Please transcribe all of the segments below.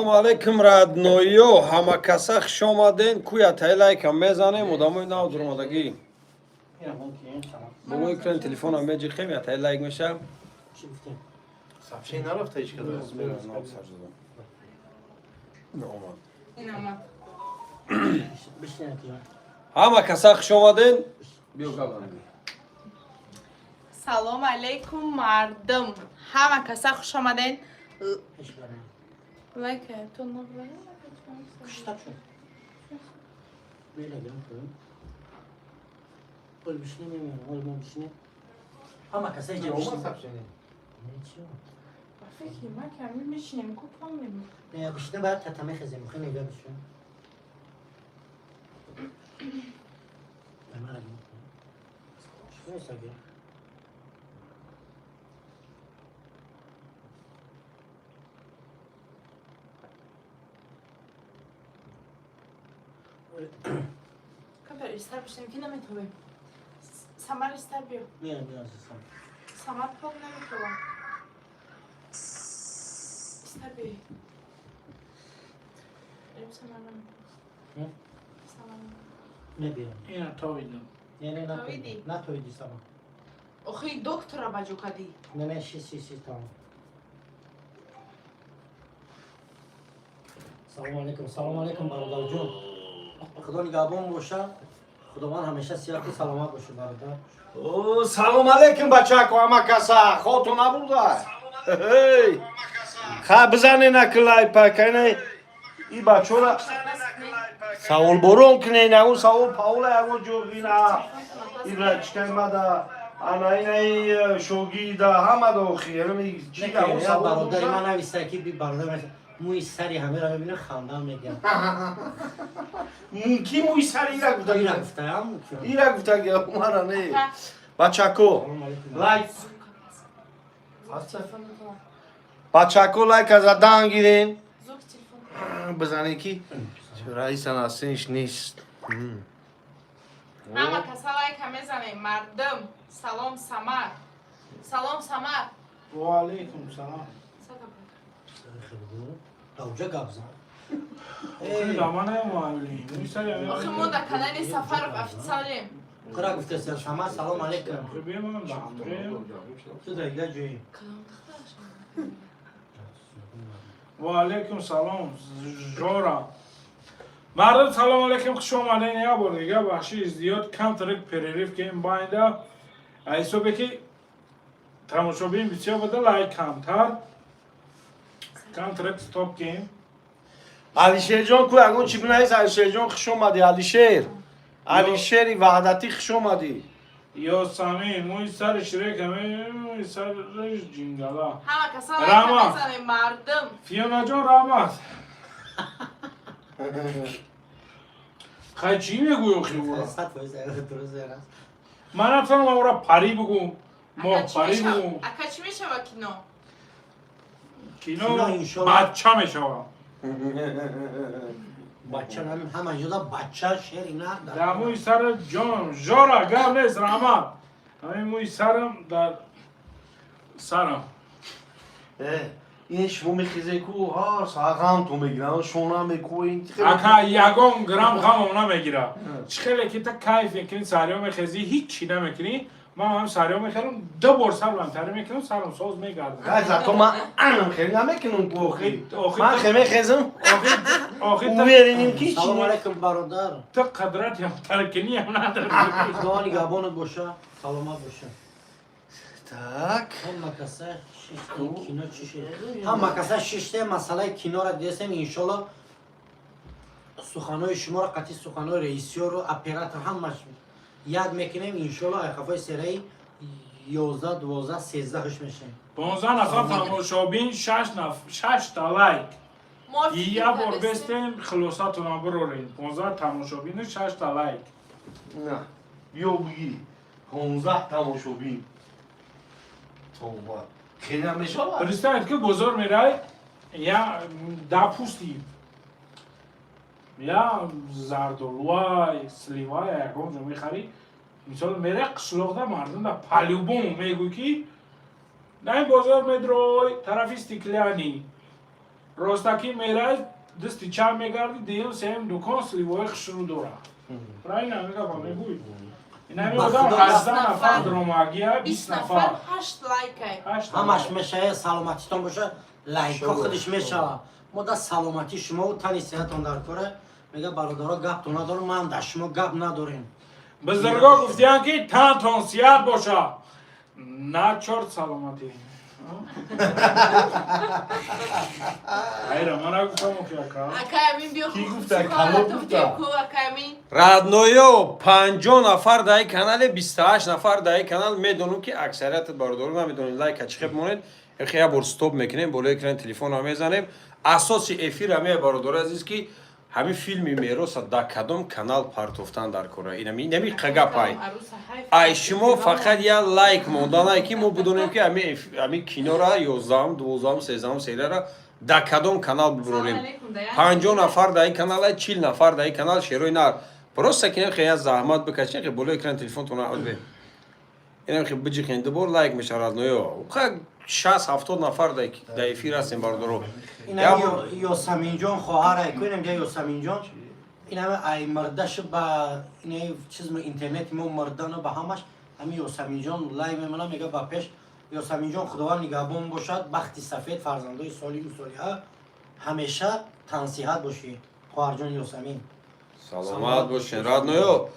Алейкум, родной, ҳама каса хуш омаден. Куя тай лайка мезанем, одамои нав дуромадагӣ. Болои экрани телефона меҷиқем, я тай лайк меша. Чӣ гуфтем? Сообщение нарафта ҳеч када. Омад. Ин омад. Бишнем ки. Ҳама каса хуш омаден. Биё, гап. Салом алейкум, мардум. Ҳама каса хуш омаден. Ҳеч барам. Лайк ту набрали? Куштаб шуд. Мела гирам кунем. Ол бишнем, мемонам, ол мо бишнем. Ҳама каса иҷа Омад бишнем. сообщение. Не, чӣ? Фикри ма ками мешинем, ку помним. Не, бишнем, баъд тата мехезем. Хеле нигоҳ бишнем. Мара гирам кунем. Чӣ нест аги? Камтар истар бишинем, ки наметавем. Самар, истар биё. Мера, мера, азизам. Самар пок наметавам. Истар биё. Эрим, Самар наметавам. М? Самар наметавам. Не биём. Ина тавидам. Не, не, Тавиди? натоиди. Натоиди, сама. Охи, доктора баҷо кадӣ. Не, не, ши, ши, ши, тамом. Салом алейкум, салом алейкум, бародарҷон. Худо нигаҳбон боша. Худованд ҳамеша сиҳату саломат боша, бародар. О, салом алейкум, бачако, ҳама каса. Хоту набурда. Эй. Ха бизанен аклай пакана и бачора саволборон кунен, ягон савол паула, ягон ҷоғина. Ибра мада ана инаи шогида ҳама дохи. Яъне чи ягон савол Бародари ман боша? нависта ки би бародар мӯи сари ҳамеро мебинам, хандам мегирам. Мумкин мӯи сари ира Ира гуфтаги. гуфтаям. Ира гуфтаги мара не. Бачако, Салом алейкум. Лайк. Бачако, лайка задан гирен. Звук телефон. Бизанед ки раиса насинш нест. Ҳама каса лайка мезанем, мардум. Салом, Самар. Салом, Самар. Ва алейкум салом. Сада. Давҷа гап зан. Охи дамана муаллим. Мӯи сари Охи, мо дар канали Сафаров официалем. Кура гуфтеса, Сама, салом алейкум. Охи бемам дамдре. Ту дар дигар ҷои. Кадом духтараш? Ва алейкум салом. Жора. Мардум, салом алейкум, хуш омаден як бор дига. Бахши зиёд, камтарак перерыв ки ин байнда. Ҳисобе ки тамошобин бисёр буда, лайк камтар. Камтарак стоп кем. Алишерҷон ку, ягон чӣ бинавис. Алишерҷон, хуш омадӣ, Алишер. Алишери Ваҳдатӣ, хуш омадӣ. Ё Самин, мӯи сари Шрек, ҳаме мӯи сариш ҷингала. Ҳама каса лайка Рама. мезанем, мардум. Фионаҷон, раҳмат. Хай, чӣ мегӯй охи ура? 100% дуруст аст. Ман натавонам ура парӣ бугум. Моҳ Ака, чӣ парӣ мешава? бугум. Ака, чӣ мешава кино? Кино Кино, иншолло. бача мешава. Бача намин, ҳама ҷода бача шери на. Дар мӯи сари ҷон Жора гап нест, раҳмат. Ҳамин мӯи сарам дар сарам. Э, ин шумо мехезе ку, ҳар саа ғамтон мегирад, шона мекӯин. Ака, ягон грамм ғамам намегира. Чӣ хеле ки та кайф мекунӣ, саҳриё мехезӣ, ҳиччи намекунӣ. Ман ҳам саҳриё мехӯрам, ду бор сарам тарӣ мекунам, сарам соз мегардад. Гай, зато ман анам хеле намекунам ку охи. Охи Ман хе мехезам, охи та увереним ки Салом чи алейкум, бародар. ту қудрати ҳам таркинӣ ҳам надорӣ. Худованд нигаҳбонат боша, саломат боша. Так. Ҳама каса шиште, кино чӣ шид? Ҳама каса шиште, масъалаи киноро дидесем, иншолло суханои шуморо қатъи суханои режиссёру оператор ҳамаш як мекунем, иншолло айқафои сераи 11, 12, 13 хуш мешавем. 15 нафар тамошобин, шашта лайк. Мо фикр Я бор кардастем. бестем, хулосатона бирорем. 15 тамошобину шашта лайк. На, биё бигӣ. 15 тамошобин. Тавба. Хеле мешавад. Представить ки бозор мерай, я допустим, я зардолуай, сливай, ягон ҷо мехарӣ, мисол, мерай қишлоқда, мардум да по-любому мегӯй ки на ин бозор медрой тарафи Стеклянный. Ростакӣ мерай, дасти чап мегарди, дуюм, сеюм дукон сливои хушрӯ дора. Правильно мегапа мегӯй? Инами Ба одам Худо 18 нафар. нафар дромагия, 20 20 нафар нафар. 8 лайкай. Ҳашт. Ҳамаш мешава, саломатитон боша, лайко худаш мешава. Мо да саломатии шумову тани сиҳатон дар кора. Мега, бародаро, гаптон надорам, ман да шумо гап надорем. Бузурго гуфтиянд, ки тантон сиҳат боша. На чорт саломатӣ. Айра, ман нагуфтам, ки ака. Акай Амин, биё. Ки гуфта? Калон гуфта? Ку, акай Амин. Родноё, 50 нафар дар ин канале, 28 нафар дар ин канал. Медонам, ки аксарияти бародаро намедонед лайка чӣ хел монед. Эхе, як бор стоп мекунем, болои экрани телефонро мезанем. Асоси эфир ҳамея, бародари азиз, ки ҳамин филми Мероса дар кадом канал партофтан дар кора. Инами қагапай. Аруса ҳайф. Ай шумо фақат як лайк монданае, ки мо бидонем, ки ҳамин кинора 11-ум, 12-ум, 13-ум серияра дар кадом канал бибурорем. Салом алейкум, Даян. 50 нафар дар ин канал, 40 нафар дар ин канал. Шерои нар, просто ки хе як заҳмат бикашен, хе болои экрани телефонтона албе инам хе биҷиқен, дубор лайк мешавад. Ноё, ха, 60 70 нафар дар эфир ҳастем, бародаро. Инам Ёсаминҷон хоҳарай ку, инам ҷа Ёсаминҷон, инам ай мирдашу ба ина чиз интернети мо мирдану ба ҳамаш ҳами Ёсаминҷон лай мемона, мега ба пеш, Ёсаминҷон, Худованд нигаҳбон бошад, бахти сафед, фарзандои солиму солиҳа, ҳамеша тансиҳат бошӣ, хоҳарҷон Ёсамин. Саломат бошен, родноё.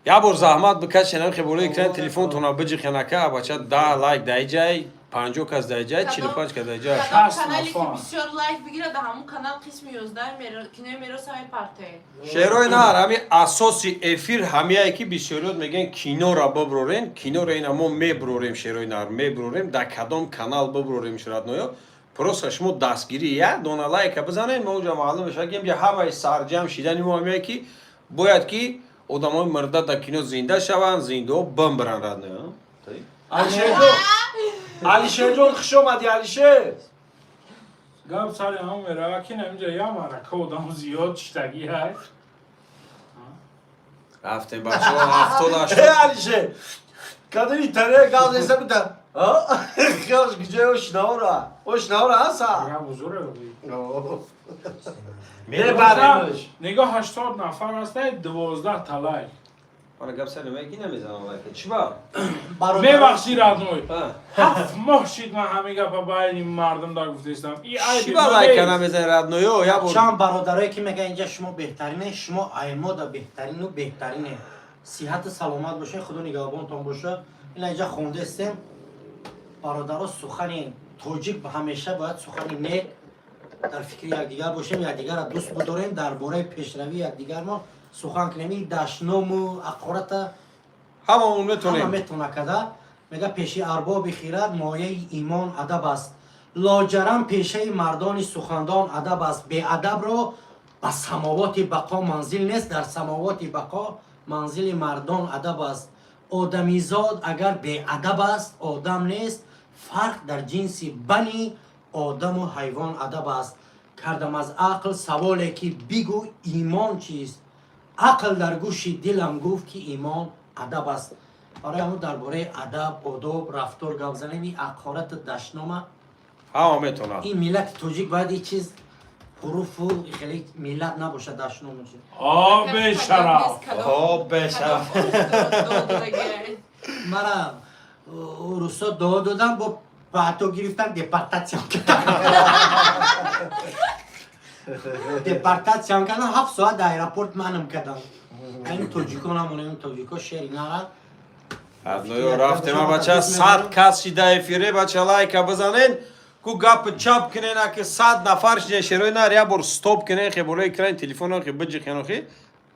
Як бор заҳмат бикашен, хе болои экрани телефонтона биҷиқен, ака, бача, 10 лайк дар ҷай, 50 кас дар ҷай, 45 кас дар ҷай. Кадом 60 канале ки нафар. бисёр лайк бигирад, ҳамун канал қисми 11 кинои Мероса мепартоед. Шерои нар, ҳами асоси эфир ҳамияе, ки бисёриёт мегӯян кинора биброрем, кинора. Ина мо меброрем, шерои нар, меброрем. Дар кадом канал биброрем, родноё? Просто шумо дастгирӣ як дона лайка бизанед, мо уҷа маълум мешавад, ки инҷа ҳамаи сарҷам шидани мо ҳамияе, ки бояд ки одамои мирда дар кино зинда шаванд, зиндаҳо бимбиранд, родноё. Алишерҷон, Алишерҷон, хуш омадӣ, Алишер. Гап сари ҳам мерава, ки инҷа як марака одам зиёд шиштагӣ ҳаст. Рафтем, бачаҳо, 70 Э, 80. Алишер, кадоми таре гап неста бита, хелш гиҷои ошинаора, ошинаора ҳаса. Гап бузурге. Мебаремш. Нигоҳ, 80 нафар ҳастай, 12 та лайк. Мана, гап сари меги намезанам лайка, чӣ ба? Мебахшӣ, родной. Ҳа. 7 моҳ шид, ман ҳамин гапа байни мардум да гуфтестам. И айби Чӣ ба ман лайка нест. намезани, родноё, як бор? Чанд бародарое ки мегӯянд, инҷа шумо беҳтарине, шумо аймода беҳтарину беҳтарине, сиҳату саломат бошед, Худо нигаҳбонтон бошад. Ина инҷа хондестем, бародаро, сухани тоҷик ҳамеша бояд сухани нек, дар фикри якдигар бошем, якдигарро дӯст бидорем, дар бораи пешравии якдигармо сухан кунем. Ин дашному ақората ҳамаон ҳама метонем. Метона када. Мега, пеши арбоби хирад мояи имон адаб аст, лоҷарам пешаи мардони сухандон адаб аст. Беадабро ба самовоти бақо манзил нест, дар самовоти бақо манзили мардон адаб аст. Одамизод агар беадаб аст, одам нест, фарқ дар ҷинси бани одаму ҳайвон адаб аст. Кардам аз ақл саволе, ки бигӯ, имон чист? Ақл дар гӯши дилам гуфт, ки имон адаб аст. Барои ҳамун дар бораи адаб, одоб, рафтор гап занем. Ин ақорату дашнома Ҳама метонад. Ин миллати тоҷик бояд ин чиз ҳуруфу хеле миллат набошад, дашному чиз. О, бешараф. О, бешараф. Мара русо дуо додам, бо паъто гирифтан, депортатсиям кардам. Депортатсиям кардам, 7 соат дар аэропорт манам кардам. Ин тоҷико намонем, тоҷико шери нара. Родноё, рафтем, бача, 100 кас шида эфире. Бача, лайка бизанен ку, гапи чап кунен, аки 100 нафар шида. Шерои нар, як бор стоп кунен, хе болои экрани телефоно хе биҷихен, хе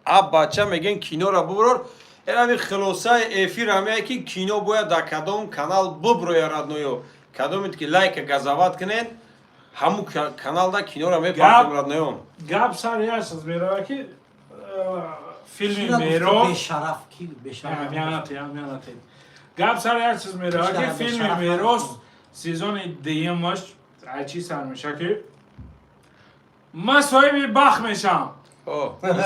а бача мегӯен киноро буброр. Эрами хулосаи эфир ҳамее, ки кино бояд дар кадом канал буброя, родноё? Кадомед ки лайка газават кунен, ҳамун каналда киноро мепартем, родноё. Гап сари як чиз мерава, ки филми Мерос Бешараф ки бешараф? Миянате. Гап сари як чиз мерава, ки филми Мерос сезони дуюмаш ай чӣ сар меша, ки ман соҳиби бахт мешам.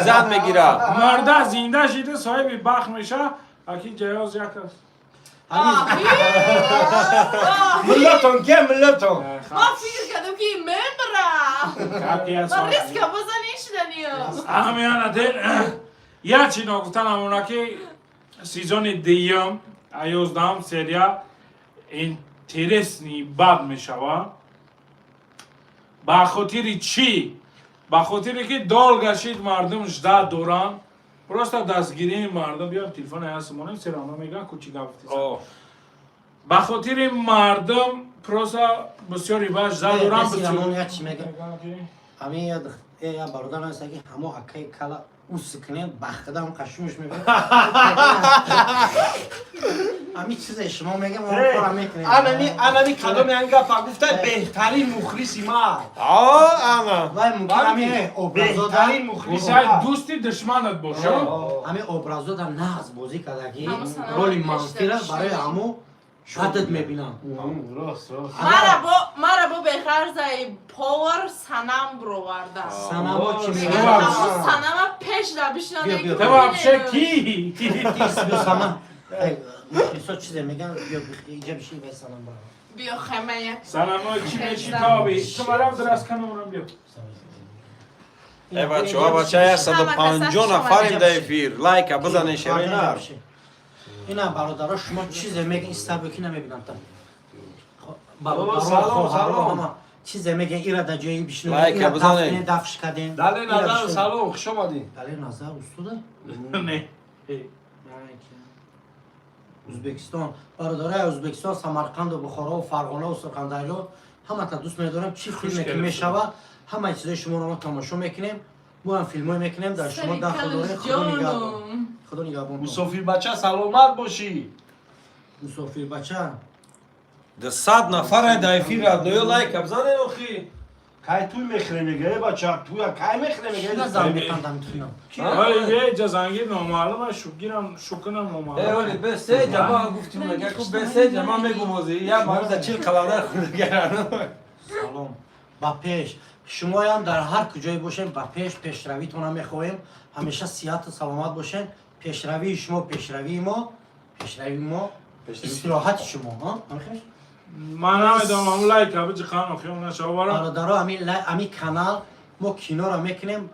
Зан мегирад. Марда зинда шида соҳиби бахт меша, аки ҷаёз як аст. Миллатон ке, миллатон? Ма фикр кардам, ки мемра. Капи аз Ма риска бозани шиданиё. Ҳамиана ден як чи ногуфта намона, ки сезони дуюм, 11-ам серия интересный бад мешавад. Ба хотири чӣ? Ба хотире ки долго шид, мардум ждать доранд. Просто дастгирии мардум. Биём, телефон ҳастмонем, серано мегӯян ку чӣ гап гуфтиса. Ба хотири мардум просто бисёри ба ждать доранд. Бесирамон як чӣ мегӯям. Ҳамин я бародар наста, ки ҳамо акаи кала ус кунем, бахтадам қашумш мебарад. Ҳамин чизе шумо мегем, он кора мекунем. Анами кадоми ан гапа гуфта, беҳтарин мухлиси ма. Ана. Вай мумкин ҳамин образода Беҳтарин мухлиси Бисай ма. дӯсти душманат боша. Ҳамин образода нағз бозӣ кардаги, Ҳамо санам роли пеш манфира дошт. барои ҳамо бадат мебинам. Рост, рост. Мара бо беғарзаи повар санам бироварда. Санамо чӣ Ҳамо мегӯяд? санама пеш да бишинад. Биё, биё. Та вообще ки? Биё, сама мухлисо чизе мегӯянд, биё, иҷа бишин, вай санам бара. Биё, хема як. Санамо чӣ мечи тоби? Ту марам драс канамрам, биё. Э, бачаҳо, бача, 150 нафарем дар эфир. Лайка бизанен, шерои нар. Ина, бародаро, шумо чизе мегӯ, истаб ки намебинам та бародаро, Салом, хоҳаро, салом. ҳама чизе мегӯ, ира да ҷои бишинем. Лайка бизанед. Дафш кардем. Дале Назар, салом, хуш омадӣ. Дале Назар устуда. Не. Узбекистон, бародарои Узбекистон, Самарқанду Бухоро, Фарғона, Сурхандарё, ҳамата дӯст медорам. Чӣ филме ки мешава, ҳамаи чизои шуморо мо тамошо мекунем, мо ҳам филмҳое мекунем, дар шумо дахл дорем. Худо нигаҳбон, Худо нигаҳбон. Мусофирбача, саломат бошӣ. Мусофирбача. 200 нафар дар эфир, родной, лайка бизанен охи. Кай туй мехӯре, мега, э бача, туя кай мехӯре, мега? Чӣ зан мекандам туям? Вале е ҷа номаълум аст, шукирам, шукунам Э, номаълум. оли бе се ҷама гуфтим, мега ку бе се ҷама мегум ози. Я маруза 40 қаландар хурдагарано. Салом, ба пеш. Шумоям дар ҳар куҷое бошем, ба пеш, пешравитона мехоҳем. Ҳамеша сиҳату саломат бошем. Пешравии шумо пешравии мо, пешравии мо истироҳати шумо. Ҳамихеш? Ман намедонам, ҳамун лайка биҷиқан охи нашавара. Бародаро, ами канал мо киноро мекунем,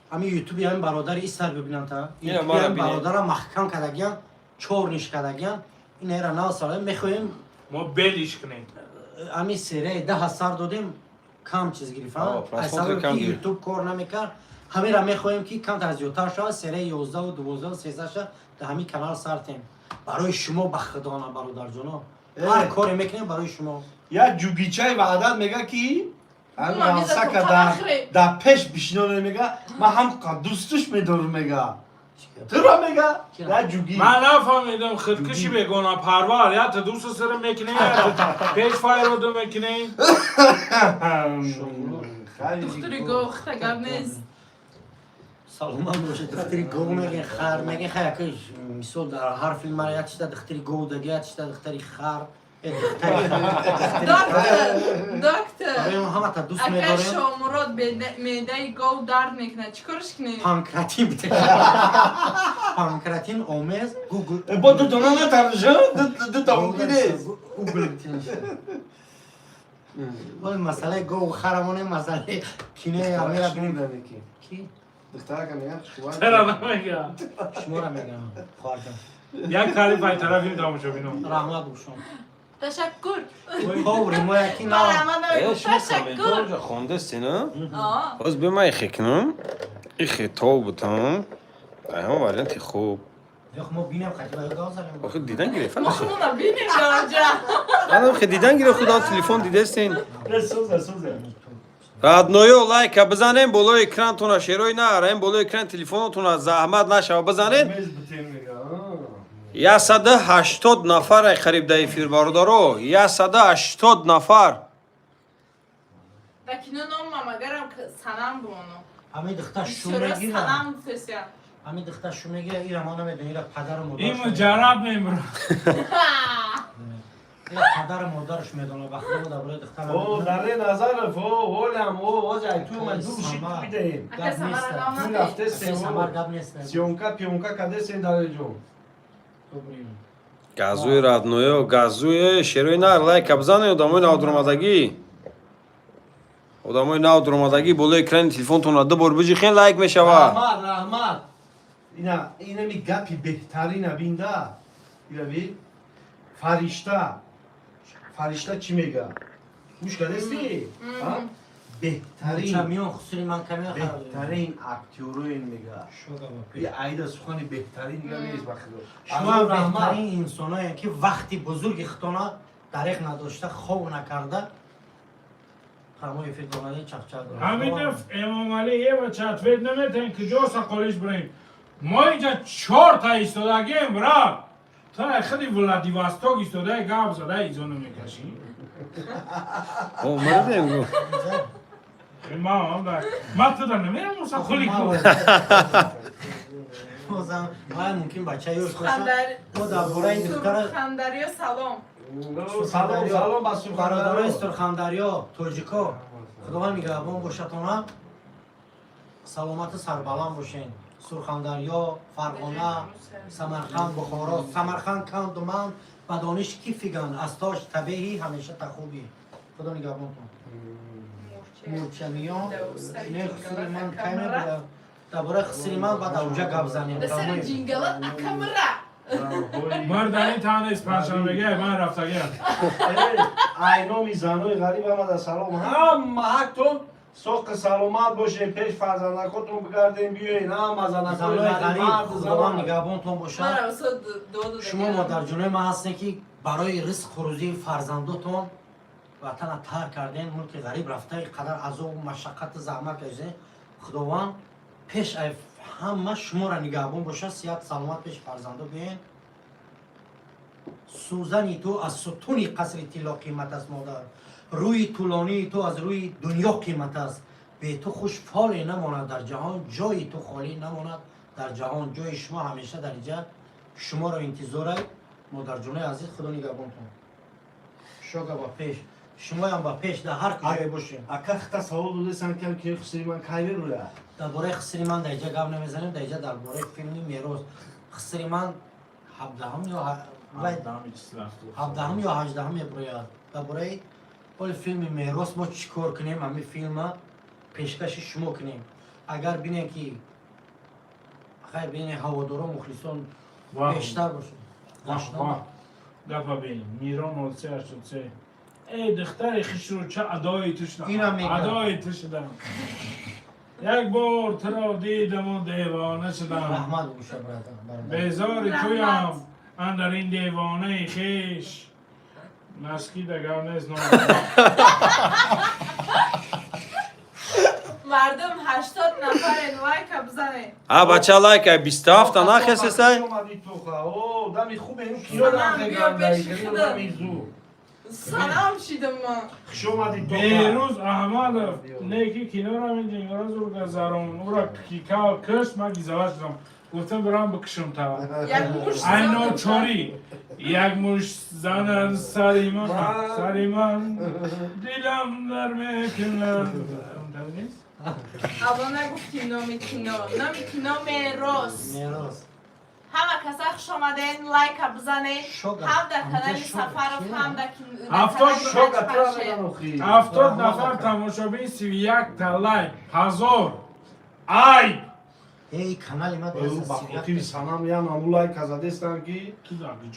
ами ютуби ами бародари исар бибинам та Ина мара ютуби бинем. Бародара маҳкам кардагиан, чорниш кардагиан, инера нав сала мехоҳем. Мо белиш кунем. Ами серияи 10 сар додем, кам чиз гирифт. О, просмотр кам гирифт. Ютуб кор намекард. Ҳамира мехоҳем, ки камтар зиёдтар шавад, серияи 11, 12, 13 шавад, дар ҳамин канал сартем барои шумо. Ба худона, бародарҷоно, ҳар коре мекунем барои шумо. Як ҷугичаи ваҳдат мега, ки ҳамин Ма виза ҳамсака то дар пахре. дар пеш бишиноне, мега, ман ҳам дӯстуш медорам, мега, туро мега, як ҷуги. Ман нафаҳмидам, худкуши бегона парвар, я та дӯст сара мекунем, я та пеш файроду мекунем. Духтури гохта гап нест. Саломат бошед. Духтари гов мегӯен, хар мегӯен. Хай, яка мисол, дар ҳар филм мара як чита духтари гов даги, як чита духтари хар, духтари Доктор, доктор. Барои мо ҳамата дӯст Ака медорем. Шомурод, меъдаи гов дард мекунад. Чӣ корш кунем? Панкратин бите, панкратин омез, гугл. Бо ду дона натарша, ду та мумкин нест. Гугл битинаш. Вали масъалаи гову харамоне, масъалаи кинои амира бинем. Ки? Духтарака меган хушбӯ. Чаро намега? Шуморо мегӯям, хоҳарҷон. Як таъриф ай тарафи тамошобинон. Раҳмат бошон. Ташаккур. Поври мо яки на. Марҳамат, Э, шумо ташаккур. комментарро хондастин, а? Аа. Боз бе ман ихе кунам. Ихе то бутам. Ай, варианти хуб. Ёх, мо бинем, хати ба гав занем. Охи дидан гирифт. Мо худона бинем дараҷа. Манам хе дидан гирифт, худам телефон дидестин. Сӯза, сӯза. Родной, лайка бизанем болои экрантона, шерои на, ин болои экран телефонотона заҳмат нашава, бизанед. Мез бутем, мега. 180 нафар ай қариб дар эфир, бародаро, 180 нафар. Да кино номам агарам санам боно. Ҳамин духтар шу Бисёра мегира. Санам гуфтесия. Ҳамин духтар шу мегира, ира мо намедонем, ира падару Ин модараш. муҷарраб мемура. Ира падару модараш медонад, ба худо, дар бораи духтар О, намедонад. Даре Назаров, о, олям, о, озай, ту ма дур шид бидем. Ака Гап Самара нест. гав Ту надеҳ. рафте Ака Самар сево. гап нест. Съёмка, пиёнка кадесен, Даре ҷон. Добрый. Газуи, родной ё, газуи, шерои нар, лайка бизанед, одамои навдуромадагӣ. Одамои навдуромадагӣ, болои экрани телефонтонро ду бор биҷихен, лайк мешавад. Раҳмат, раҳмат. Ина, инами гапи беҳтарина бинда. Ина би фаришта. Фаришта чӣ мега? Гӯш кардасти? Беҳтарин Чамион хусури ман камера хароб. Беҳтарин актёроин мега. И айда сухани беҳтарин дига нест, ба худо. Шумо Азор раҳмат. беҳтарин инсоное, ки вақти бузурги худтона дареғ надошта, хов накарда, ҳамои эфир донада чақчақ дорад. Ҳамидов Эмомалӣ, ева чатвет наметен, куҷо сақолиш бирем? Мо инҷа чорта истодагем, брат. Та худи Владивосток истодаи, гап зада изо намекашӣ. О, мардем гу. Ма туда намерам сақоли ку. Бозам вай мумкин бача ёш боша. Сурхандар. Мо дар бораи духтара Сурхандарё, салом. Салом, салом ба бародарои Сурхандарё. Сурхандарё, тоҷико, Худованд нигаҳбон бошатона, саломату сарбаланд бошен. Сурхандарё, Фарғона, Самарқанд, Бухоро. Самарқанд канду ман ба дониш ки фиган аз тош табеҳӣ ҳамеша тахубӣ. Худо нигаҳбонтон. Мурчамиён не, хусури ман кай мебуда? Дар бораи хусури ман баъд ауҷа гап занем. Дасари ҷингала акамра. Марданин танес панҷшанбега ман рафтагиам. Айноми занои ғариб омада, салом ҳама ҳактон, соқи саломат бошем, пеш фарзандакотон бигардем, биёен ҳама занакои занои ғариб, ғариб, марду Худованд занон. нигаҳбонтон бошад. Мара усо доду. Шумо модарҷонои ман ҳастем, ки барои ризқу рӯзии фарзандотон ватана тарк кардем, мулки ғариб рафта, қадар азобу машаққату заҳмат кашидем. Худованд пеш ай ҳама шуморо нигаҳбон бошад, сиҳат саломат пеши фарзандо биёен. Сӯзани ту аз сутуни қасри тилло қимат аст, модар. Рӯи тӯлонии ту аз рӯи дунё қимат аст. Бе ту хуш фоле намонад дар ҷаҳон, ҷои ту холӣ намонад дар ҷаҳон. Ҷои шумо ҳамеша дар инҷа шуморо интизорай, модарҷонои азиз. Худо нигаҳбонтон. Шога ба пеш, шумоям ба пеш, дар ҳар куҷое бошем. Ака, хита савол додесан, ки хусури ман кай мерӯя? Дар бораи хисри ман дар инҷа гап намезанем, дар инҷа дар бораи филми Мерос. Хисри ман 17-ум ё 17-ум ё 18-ум мебурояд. Дар бораи оли филми Мерос мо чӣ кор кунем, ҳамин филма пешкаши шумо кунем. Агар бинем, ки хайр, бинем, ҳаводоро, мухлисон бештар бошад. Гапа бин, Мирон 0383. Эй, духтари хишрӯ, ча адои ту шудам. Инам мегӯям. Адои ту шудам. Як бор туро дидаму девона шудам. Раҳмат бигӯша, бародар. Безори Раҳмат. туям андар ин девонаи хеш. Наски дагав нест ном. Мардум, 80 нафарен, лайка бизанед. А бача, лайка 27 нахесесай. Омади тоха, о, дами хубе, ин кино Салам, дам биё хегандаи, пеши хеле худам. одами зур. Салам шидам ман. Хуш омадӣ, тоха. Беҳрӯз Аҳмадов, неки киноро ин ҷингора зур газарон. Ура кикал кишт, ман гизава шудам. Гуфтам, бирам бикушам та. Як муш. Айночорӣ як муш занан сари ман, сари ман, дилам дар мекунад. Нест? Аввал нагуфтим номи кино. Номи кино Мерос. Мерос. Ҳама каса хуш омаден, лайка бизанед. Шога. Ҳам дар канали Шога. Сафаров, ҳам дар дар 70 канали Шога, тура Ҳаҷпарше. меган охи. 70 нафар тамошобин, 31 та лайк, ҳазор айб. Эй, канали ман Ӯ, ба хотири санам ян аму лайка задестан, ки Ту даги.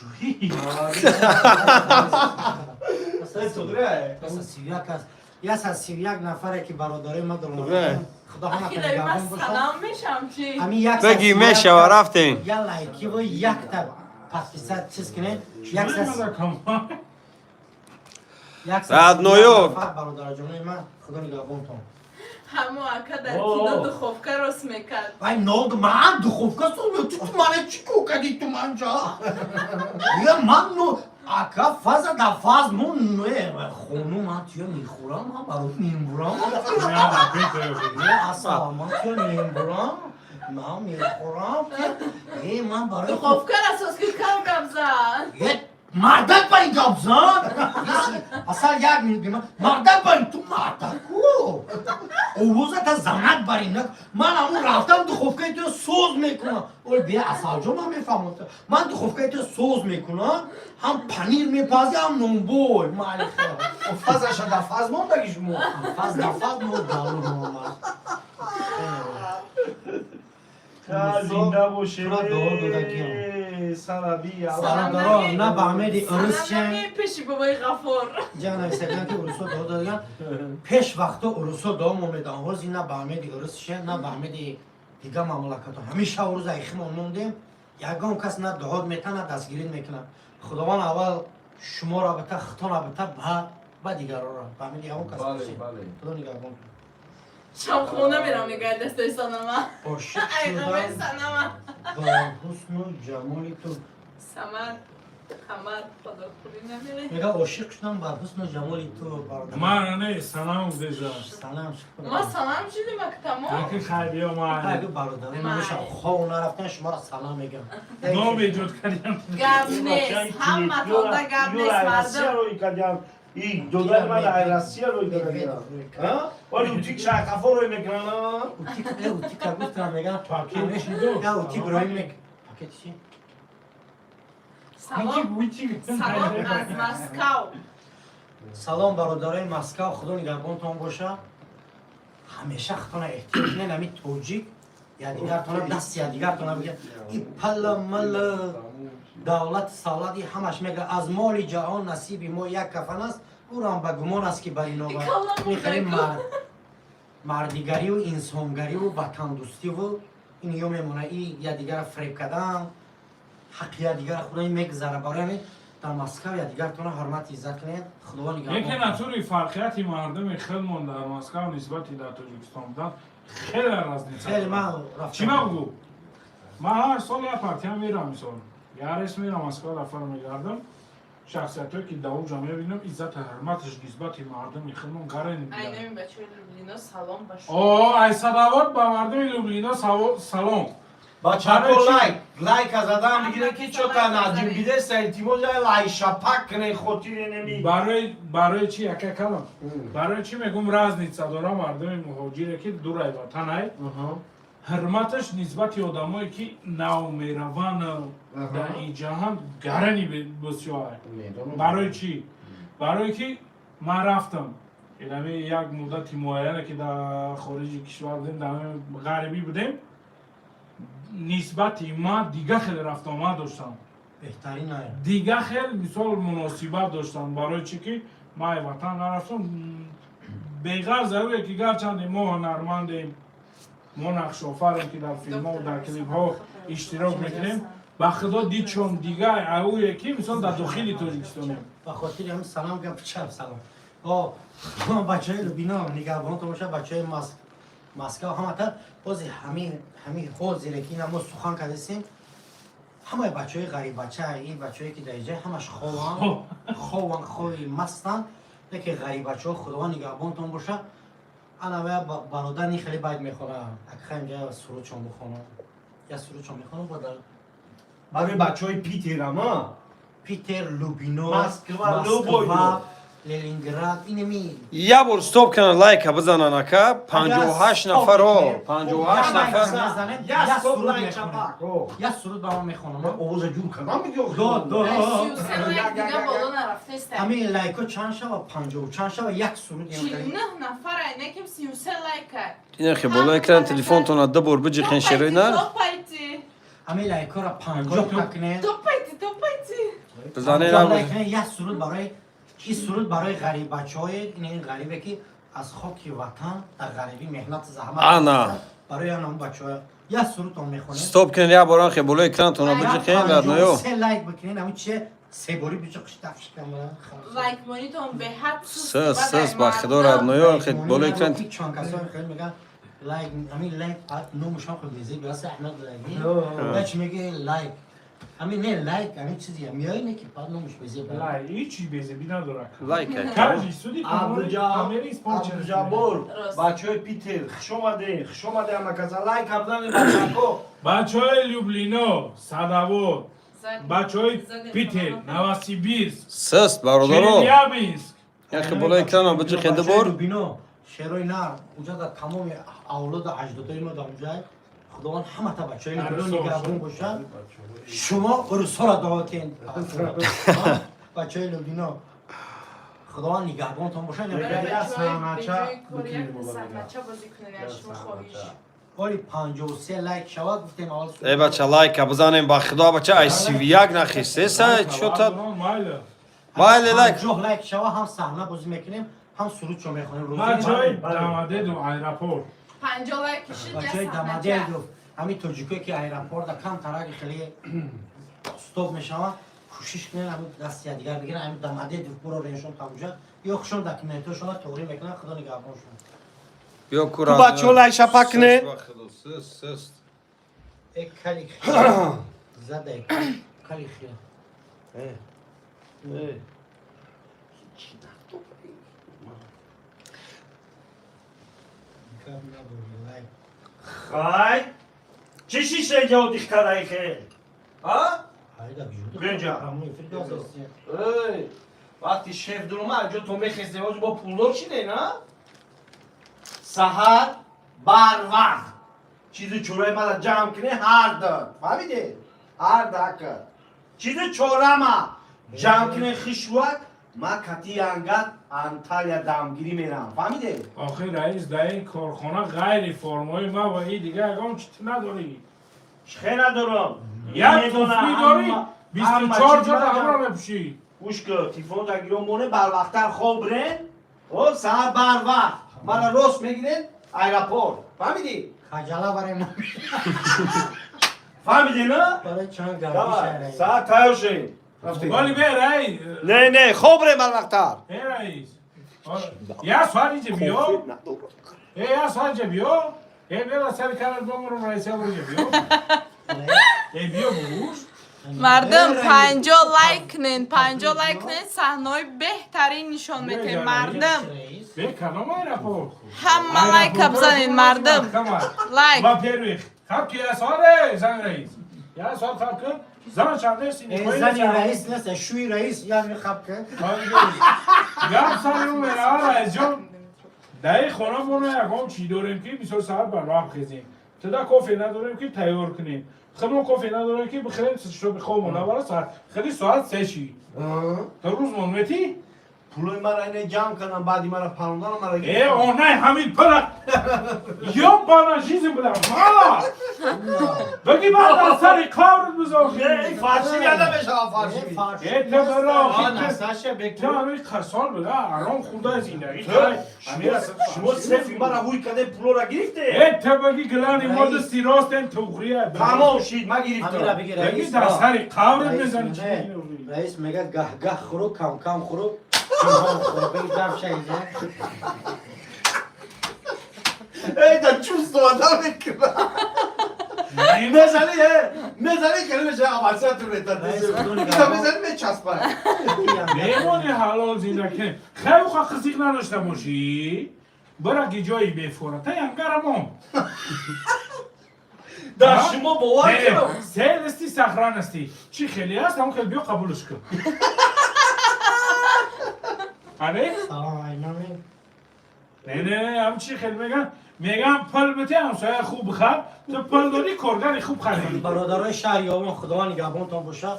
31 аст, 131 нафаре, ки бародарои ма Тугре. дорам. Худо ҳама Ахираи ман нигаҳбон бошад. салам мешам чи? Ҳамин як Беги, мешава, рафтем. Я лайкиву якта подписать чиз кунед. 131 Родной ё. нафар, бародарҷонои ман, Худо нигаҳбонтон. Ҳамо ака дар О. кино духовка рост мекард. Вай, ног ман духовка сумё, ту мане чӣ кор кардӣ ту манҷа? Я ман, ну ака, фаза да фаз, ну не хону, ман туя мехӯрам, ман барои мембурам. Не, асал, ман туя мембурам, ман мехӯрам. Э, ман барои Духовка расоз ки, кам гап зад. Е, Мардак барин гап зан. Асал як минут бима. Мардак барин, ту мардаку. Овозата занак барин. Ман ҳамун рафтам, духовкаи туро соз мекунам. Ой, бия, Асалҷон, ман мефаҳмам. Ман духовкаи туро соз мекунам, ҳам панир мепазӣ, ҳам нонбой. Майли. Фазаша дар фаз мондаги шумо. Фаз дар фаз мо давлу номад. Зинда бошед. Тура дуо додагиам. Сараби. Бародарон, на ба умеди урус чен. Пеши бобои Ғафур. Ҷа нависаган ки урусо дуо додаган. Пеш вақто урусо дуо момедан. Ҳозир на ба умеди урус шен, на ба умеди дига мамлакато. Ҳамеша урус айхимон мондем. Ягон кас на дуҳот мета, на дастгирӣ мекунад. Худованд аввал шуморо бита, хитона бита, баъд ба дигарора. Ба умеди ягон кас Бале, бале. Худо нигаҳбон. Шамхона мерам, мегӯяд дастаи Санама. Ошиқ Айғамаи шудам Санама. ба ҳусну ҷамоли ту. Самад, Хамад, худохӯрӣ намере. Мега, ошиқ шудам ба ҳусну ҷамоли ту, бародар. Ман не, Санам дежа. Салам. Ма салам шудим, ак тамом. Аки хай биё ма. Аги бародари ман мешам, хов нарафтан, шуморо салам мегам. Ном эҷод кардям. Гап нест, ҳаматонда гап нест, мардум. Рӯй кардям. И додар ман ай Россия рӯй кардям. Вали утик шайқафо рӯй мекунан. Утик, утика гуфтам, мегам. Пакет чӣ дошт? Я утик рӯй мек. Пакет чӣ? Салом, салом аз Москав. Салом, бародарои Москав, Худо нигаҳбонтон боша. Ҳамеша худтона эҳтиёт кунед, ҳамин тоҷик якдигартона даст якдигартона бигирад. И пала мала давлати савлат и ҳамаш мега, аз моли ҷаҳон насиби мо як кафан аст, ӯрам ба гумон аст ки бар ино мехеле мардигариву инсонгариву ватандӯстиву ин ё мемона. И якдигара фиреб кардан, ҳаққи якдигара худо мегзара. Барои ҳамин дар Москав якдигартона ҳурмати иззат кунед. Худо Яке нигаҳбон. Натури фарқияти мардуми хелмон дар Москав нисбати дар Тоҷикистон будан хеле разница. Хеле ман рафтам. Чӣ ма бугӯ? Ман ҳар сол як партия мерам, мисол. Ярес мерам Москва, дафар мегардам. Шахсиятое ки дар уҷа мебинам, иззату ҳурматаш нисбати мардуми хелмон гарен. Айнами бачаҳои Люблино, салом ба шумо. О, ай Садавод ба мардуми Люблино салом. Бачако, Барои чӣ? Лайк, лайка задан бигире ки чота наҷим бидеста, илтимос, лайк шапак кне, хотире неми. Барои чӣ, яка калам? Барои чӣ мегум, разница дора мардуми муҳоҷире ки дурай ватанай, ҳурматаш нисбати одамое ки навмераванд дар ин ҷаҳон гарани бисёр. Барои чӣ? Барое ки ман рафтам, инами як муддати муайяне ки дар хориҷи кишвар будем, дар ғарибӣ будем, нисбати ман дига хеле рафтуомад доштам. Беҳтарин ай. Дига хел, мисол, муносибат доштам. Барои чӣ ки ман ай ватан нарафтам, беғарз ае ки гарчанде мо ҳунармандем, мо нақшофарем ки дар филмҳо, дар клипҳо иштирок мекунем, ба худо дид чун дига аюе ки, мисол, дар дохили Тоҷикистонем. Ба хотири ҳам салам гап чап салом. О, бачаҳои Лубино нигаҳбонтон боша, бачаҳои Москва ҳамата. Ҳозир ҳамин ҳозире ки ина мо сухан кардастем, ҳамаи бачаҳои ғариббача, ин бачаҳое ки дар иҷа ҳамаш хованд, хованд, хови мастанд, лекин ғариббачаҳо, Худованд нигаҳбонтон боша. Ана вая бародар ни хеле байт мехона, акха инҷа сурудшон бихонам, я сурудшон мехонам бадар. Барои бачаҳои Питерам, а? Питер, Лубино, Москва, любой. Ленинград, инами. Я бор стоп кунан, лайка бизанан, ака, 58 нафаро, 58 нафар. Я стоп, лайк чапак. Я суруд ба ман мехонам. Овоза ҷур кардам мегӯ. До, до. 33 лайк дига боло нарафтеста. Ҳамин лайко чанд шава, 50 чанд шава, як суруд. 49 нафар, айнаким 33 лайка. Ина хе боло экран телефонтона ду бор биҷиқен, шерои нар. Топайте. Ҳамин лайкора 50 та кунед. Топайте, топайте. Бизанен. 50 лайк кунед, як суруд барои ин суруд, барои ғариббачаҳое, ин ғарибе ки аз хоки ватан дар ғарибӣ меҳнату заҳмат. Ана. Барои анам бачаҳо як сурудтон мехонем. Стоп кунед, як бор хе боло экрантона биҷиқен, радноё. Се лайк бикунед, ҳамин чие се борӣ биҷиқиш тафшикам. Лайк монитон беҳад. Сс сс, ба худо, радноё, хе боло экран. Чанд касо хеле меган лайк, ҳамин лайк номушам хел мези биаса Аҳмад лайк. Дач меги лайк. Ҳамин не лайк, ҳамин чизи миёй не ки баъд номуш мези. Лайк ҳичи безебӣ надорад. Лайк. Кажи суди камери спорт. Абдуҷаббор, бачаҳои Питер, хуш омадед, хуш омадед, ҳама каса лайк кардани, бачако. Бачаҳои Люблино, Садавод. Бачаҳои Питер, Новосибирск, Сист, бародаро. Челябинск. Яхе болои экрана биҷихен ду бор. Бино шерои нар уҷа дар тамоми авлоду аҷдодои мо дар уҷай Худованд ҳамата бачаҳои Лубино нигаҳбон бошад. Шумо урусҳоро даъватен. Бачаҳои Лубино Худованд нигаҳбонтон бошад. Саҳнача бозӣ кунед, шумо хоҳиш. Оли 53 лайк шавад, гуфтем аввал. Э, бача, лайка бизанем, ба худо, бача, ай 31 нахистеса чота. Майли. Майли, лайк. 50 лайк шава, ҳам саҳна бозӣ мекунем, ҳам сурудшо мехонем. Бачаҳои Дамадеду аэропорт. 50 лайк шуд, я Бачаҳои саҳнача. Дамадедов, ҳамин тоҷикое ки аэропорта кам тараги хеле стоп мешаванд, кӯшиш кунед ҳамин дасти якдигар бигиранд, ҳамин Дамадедов буро реншон тамуҷа ё хушон документҳошонро тоғрӣ мекунанд. Худо нигаҳбоншон. Биё кура. Ту бачаҳо лайк шапак кунед. Сист, ба худо, сист, сист. Э, кали зада, кали хира. Э. Гап надорӣ, лайк. Хай. Чӣ шиша инҷа одих кардаи хел? А? Ҳайда бижуд. Бенҷа. Ҳамон эфир дозест. Эй, вақти шеф дурума, ҷо то мехестем, ҳозир бо пулдор шидем, а? Саҳар барвақт чизи чораи мара ҷамъ кунӣ ҳар дод. Фаҳмидӣ? Ҳар дака. Чизи чорама ҷамъ кунӣ хишвак, ма кати янгат Анталия дамгирӣ мерам. Фаҳмидӣ? Охи раис, дар ин корхона ғайри формаи ма ва и дига ягон чиз надорӣ. Чихе надорам. Як Медонам, туфли дорӣ, ҳама 24 чиз ҷо мара ҳамро мепӯшӣ. Гӯш кун, телефон дар гирён моне, барвақттар хоб рен, о, саҳар барвақт мара рост мегирен аэропорт. Фаҳмидӣ? Хаҷала барем. Фаҳмидӣ, на? Барои чанд Давай, гардиш. саҳар тайёр шед. Рафтем. Вале бе раис. Не, не, хоб рен барвақттар. Э, раис. Я соат инҷа биё. Э, я соат инҷа биё. Э, бера сари карат бомурум, раис, я инҷа биё. Э, биё бугӯш. Мардум, 50 лайк кунед, 50 лайк кунед, саҳнаҳои беҳтарин нишон метем, мардум. Бе кадом аэропорт? Ҳама лайка бизанед, мардум. Лайк. Во-первых, хаб ки я соат зан раис. Я соат хаб ки зан чандеси. Зани раис нест, шӯи раис, яъне хаб ки. Гап сари ӯ мерава, раисҷон. Дар ин хона мо на ягон чӣ дорем, ки мисол саҳар барвақт хезем. Туда кофе надорем, ки тайёр кунем. Худмо кофе надорем, ки бихӯрем, шоби хобмо набара саҳар. Хеле соат 3 ши. То рӯзмон метӣ? Пулои мара ине ҷамъ кардам, баъди мара паронданам мара. Э, онай ҳамин пула. Ёбана жизнь буда. Мала! Баги баъд аз сари қабрат бизор. Не, фарши яда мешавам, фарши. Э, та бара. Саша бек. Та ҳамин қасол буда, аром хурда зиндагӣ. Шумо сефи мара ҳуй кардем, пулора гирифте. Э, та баги глани мо дасти ростем туғрия. Тамом шид, ма Ҳамира гирифтам. биги Баги раис. дар сари қабрат Раис мезани. Раис мегӯяд: гаҳ гаҳ хӯру, кам кам хӯру, пинҳон хӯру. Биги гап шаизе. Эй, да чувство намекунам. Мезани, э, мезани, хеле мешава, авансия ту метад. Раис, худо нигаҳбон. Мезани, мечаспад. Мемони ҳалол зиндагӣ. Хеле ха қизиқ надошта бошӣ. Бара ки ҷои бефора. Та янгарамон. Дар шумо бовар кунам. Целости, сохранности. Чӣ хеле аст, ҳамон хеле биё қабулш кун. Ане? Салом айнами. Не, не, не, ҳам чӣ хеле меган? Меган пул бите, ҳамсоя хуб бихар, ту пул дорӣ, коргари хуб харидӣ. Бародарои шаҳри Ёвон, Худованд нигаҳбонтон бошад.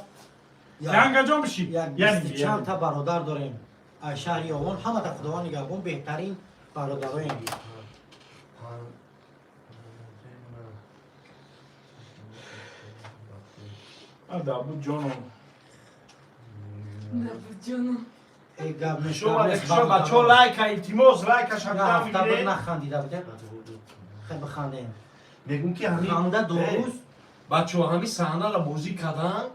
Янгаҷон бишӣ. Як бисту чанд та бародар дорем аз шаҳри Ёвон, ҳамата Худованд нигаҳбон, беҳтарин бародароем. Адабу ҷоном. Ҷоном. Эй, гап нест, Шумо гап нест, шумо бачо лайка, илтимос, лайка як шабда ҳафта буд мегиред. нахандида будем. Хел бихандем. Мегӯм ки ҳамин Ханда ду рӯз. Бачо ҳамин саҳнаро бозӣ кардан,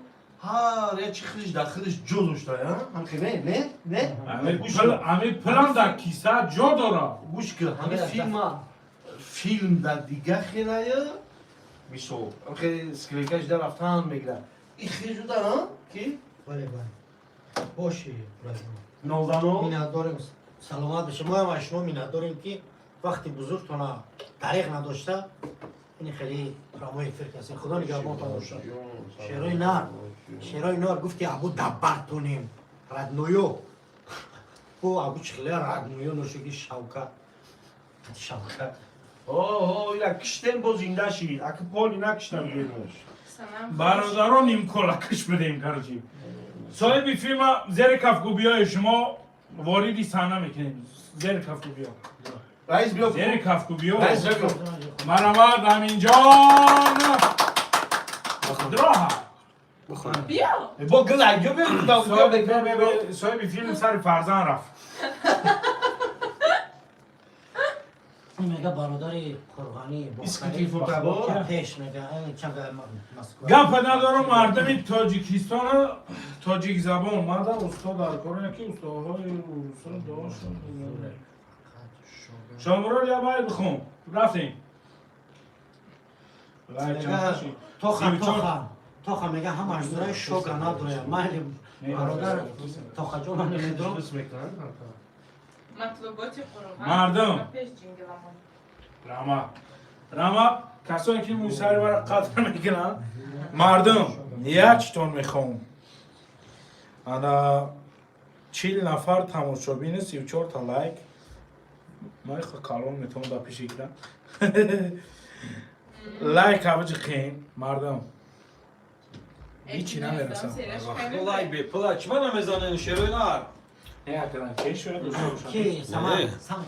ҳар як чи худиш дар худиш ҷо дошта, а? Ҳам хеле, не? Не? Ами Гӯш пул, кун. ами пулам дар киса ҷо дорад. Гӯш кун, ҳамин филма филм дар дига хелая, мисол, ҳам хеле склейкаш дар рафтан мегирад. И хел шуда, а? Ки? Бале, бале. Боши, бразон. Нолдано. Миннатдорем, саломат бошед. Мо ҳам аз шумо миннатдорем, ки вақти бузургтона тариқ надошта. Ин хеле прямой эфир касем. Худо нигаҳбонтон бошад. Шерои нар, шерои нар гуфти абу даббартонем. Родной. Бо абу чихле родной ношиги Шавкат. Шавкат. О, ила киштем, бо зинда шид. Аки поли накиштам генаш. Бародарон, нимкола киш бидем, короче. Соҳиби филма зери кафкӯбиҳои шумо вориди саҳна мекунем. Зери кафкӯбиҳо. Раис, биё. Зери кафкӯбиҳо. Раис, биё. Марамад Аминҷон. Дроҳа. Биё. Бо гила, биё, биё. Соҳиби филм сари фарзанд рафт. Мега бародари Қурғонӣ. Иски телефон табо? Пеш мега чанга Москва. Гапа надорам, мардами Тоҷикистона, тоҷикзабон мада усто дар кор, ки устоҳои русо дошт. Шомурод, я бояд бихон. Рафтем. Лайк Мега чанд шид? Тоха. 34. Тоха, Тоха мега ҳамаш зураи шога надоря. Майли, бародар Тохаҷон, ман намедонам. Матлуботи Қурғон. Мардум. Ба пеш ҷингиламон. Раҳмат, раҳмат, касое ки мӯи сари мара қадр мекунанд. Мардум, як читон мехоҳам. Ана 40 нафар тамошобини, 34 та лайк. Ман ихо калон метавонам дар пеши экран лайк абиҷиқем, мардум. Ҳичи намерасам. Лайк бепула чима намезанен, шерои нар? Не, акаран ке шояд дошта бошам. Ки сама Не. сам.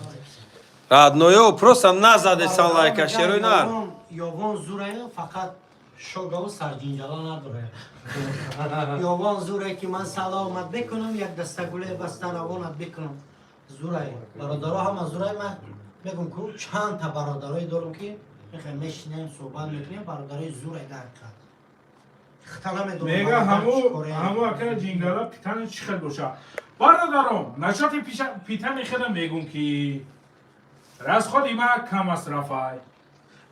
Родной, просто назадесан лайка, шерои нар. Ёвон зурая, фақат шогаву сарҷинҷала надорая. Ёвон зурая, ки ман саломат бикунам, як дастагуле баста равонат бикунам. Зурая, бародаро ҳама зурай. Ман мегум ку чанд та бародарое дорам, ки мехоҳем, мешинем, суҳбат мекунем, бародарои зурай дар ҳақиқат. Хата намедонам. Мега бародар ҳаму чӣ корея. Ҳаму ака ҷингала питани чӣ хел боша? Бародарон, нашоти питани хела мегум, ки расходи ма кам аст, рафай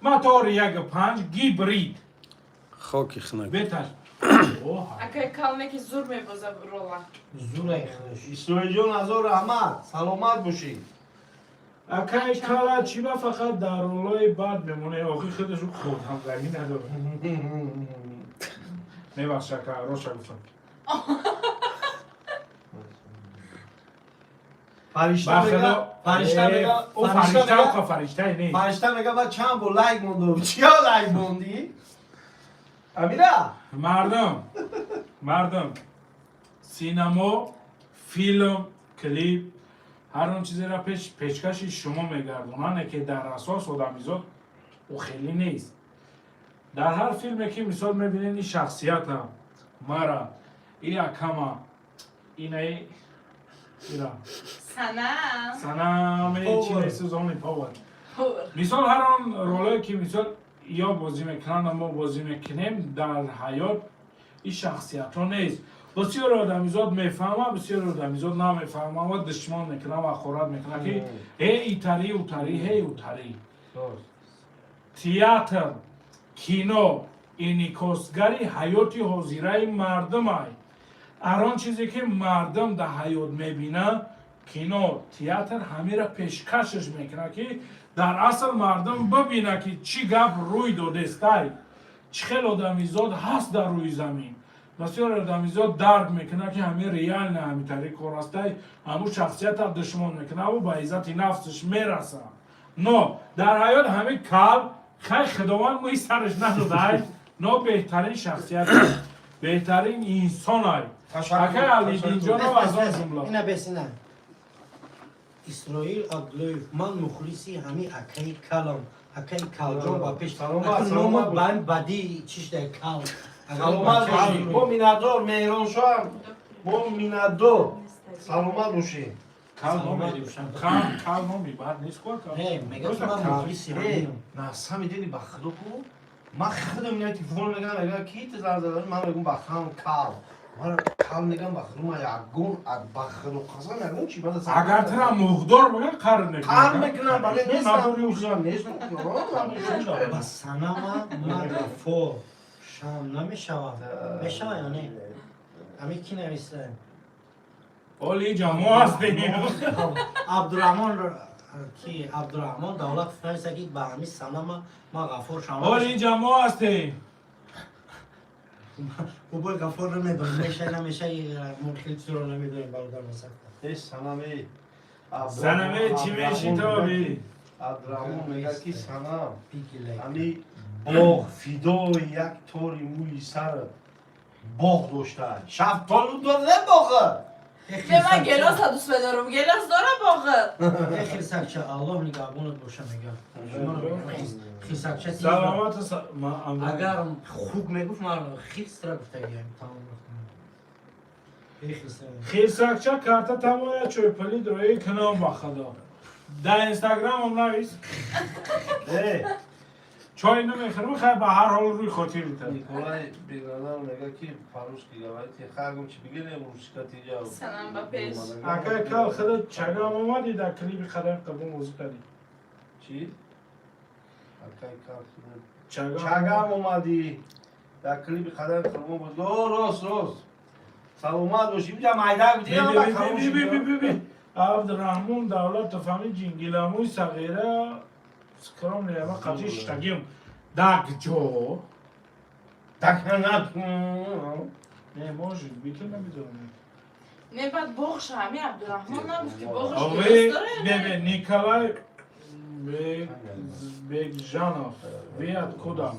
мотор 1.5 гибрид. Хоки хнак. Беташ. Оҳа. Акай калне ки зур мебоза рола. Зурай худаш. Исроилҷон, азор раҳмат, саломат бошӣ. Акай кала чиба фақат дар ролои бад мемоне? Охи худаш худҳамгарӣ надорад. Мебахш, ака, роша гуфтам. Фаришта Ба мега, худо. фаришта мега, О, фаришта фаришта мега, оқа фариштае не. Фаришта мега, ба чанд бор лайк мондум. Чия лайк мондӣ? Амира? Мардум, мардум, синамо, филм, клип, ҳар он чизеро пешкаши шумо мегардонанд, ки дар асос одамизод ӯ хеле нест. Дар ҳар филме ки мисол мебинед, ин шахсията мара, и акама, инаи ира. Сана. Санаме чи месӯзони повар. Повар. Мисол, ҳар он ролое ки мисол ё бозӣ мекунанд, мо бозӣ мекунем, дар ҳаёт ин шахсиятҳо нест. Бисёр одамизод мефаҳма, бисёр одамизод намефаҳма ва душмон мекунад ва ҳақорат мекунад, ки ҳей, итари, утари, ҳей, утари. Театр, кино инъикосгари ҳаёти ҳозираи мардумай. Ҳар он чизе ки мардум дар ҳаёт мебина, кино, театр ҳамира пешкашаш мекунад, ки дар асл мардум бибина, ки чӣ гап рӯй додестай, чӣ хел одамизод ҳаст дар рӯи замин. Бисёр одамизод дарк мекунад, ки ҳамин реально ҳамин кор ҳастай. Ҳамун шахсията душмон мекунад, ӯ ба иззати нафсаш мераса. Но дар ҳаёт ҳамин кал хай, худованд мӯи сараш надодай, но беҳтарин шахсият, беҳтарин инсонай акай Алидинҷонов аз он ҷумла. Ина бес, ина. Исроил Абдулоев: ман мухлиси ҳами акаи калам, акаи Калҷон ба пеш. Саломат, Ака саломат номат бош. ба ҳами бадии чиш дай кал. Саломат бошӣ. Бо миннатдор, Меҳроншоҳам. Бо миннатдор. Саломат бошӣ. Кал Саломат номи бошам. кал, кал номи бад нест ку, ака. Не, мега Просто ман кал. мухлиси ҳаминам. На самом деле, ба худо ку, ман худам ина телефон мегам, мегам, ки ту занг задани? Ман мегум, ба хам кал. Ман кал мегам, ба худо, ман ягон, ба худо қасам, ягон чи бада. Агар тира муғдор бигӯ, қар мекунад. Қар мекунам, бале, нестам. Набури. Нестам. Ба санама ман Гаффор шам намешавад. Мешавад ё не? Ҳами ки нависта? Оли ҷамо ҳастем. Абдурахмон. Ки Абдурахмон Давлатов нависа, ки ба ҳамин санама ма Ғафур Ҳол шама. инҷа мо ҳастем. Бобои Ғафур намедонем, меша намеша, мо хеле чизро намедонем, бародар масакта. Ҳеч санаме. Санаме чӣ меши тоби? Абдурахмон мега, ки санам Пики лайк. ҳами боғ фидои як тори мӯи сарат боғ дошта, шафтолу дорне боға. Не, ман гелоса дӯст медорам. Гелос дора боғы. Э, хирсакча, Аллоҳ нигаҳбонат боша, мегам. Хирсакча тез. Саломат. Агар хук мегуфт, ман хирсра гуфтагиам, тамом гуфтам. Э, хирса. Хирсакча, карта тамоя чойпали дрои кунам, ба худо. Дар инстаграмам навис. Э. Чой намехӯрам, хай, ба ҳар ҳол рӯи хотирита. Николай Бегазар мега, ки по-русски говорите. Хагум чи бигирем русскати ҷа. Санам ба пеш. Акай кал, худо чагам омадӣ, дар клипи қадам қабул бозӣ кардӣ. Чи? Акай кал худо Чагам. Чагам омадӣ. Дар клипи қадам қурбон буд. О, рост, рост. Саломат бошӣ. Инҷа майда будӣ, ама калон шудӣ. Абдурахмон Давлатов, ҳами ҷингиламӯи сағира скромный, ама қати штагим дак ҷо. Так. Не может быть, намедонам. Не, баъд боғша ҳами Абдурахмон нагуфт, ки боғаш Вы, гелос дора ё не, не? не, Николай Бекжанов, вы откуда?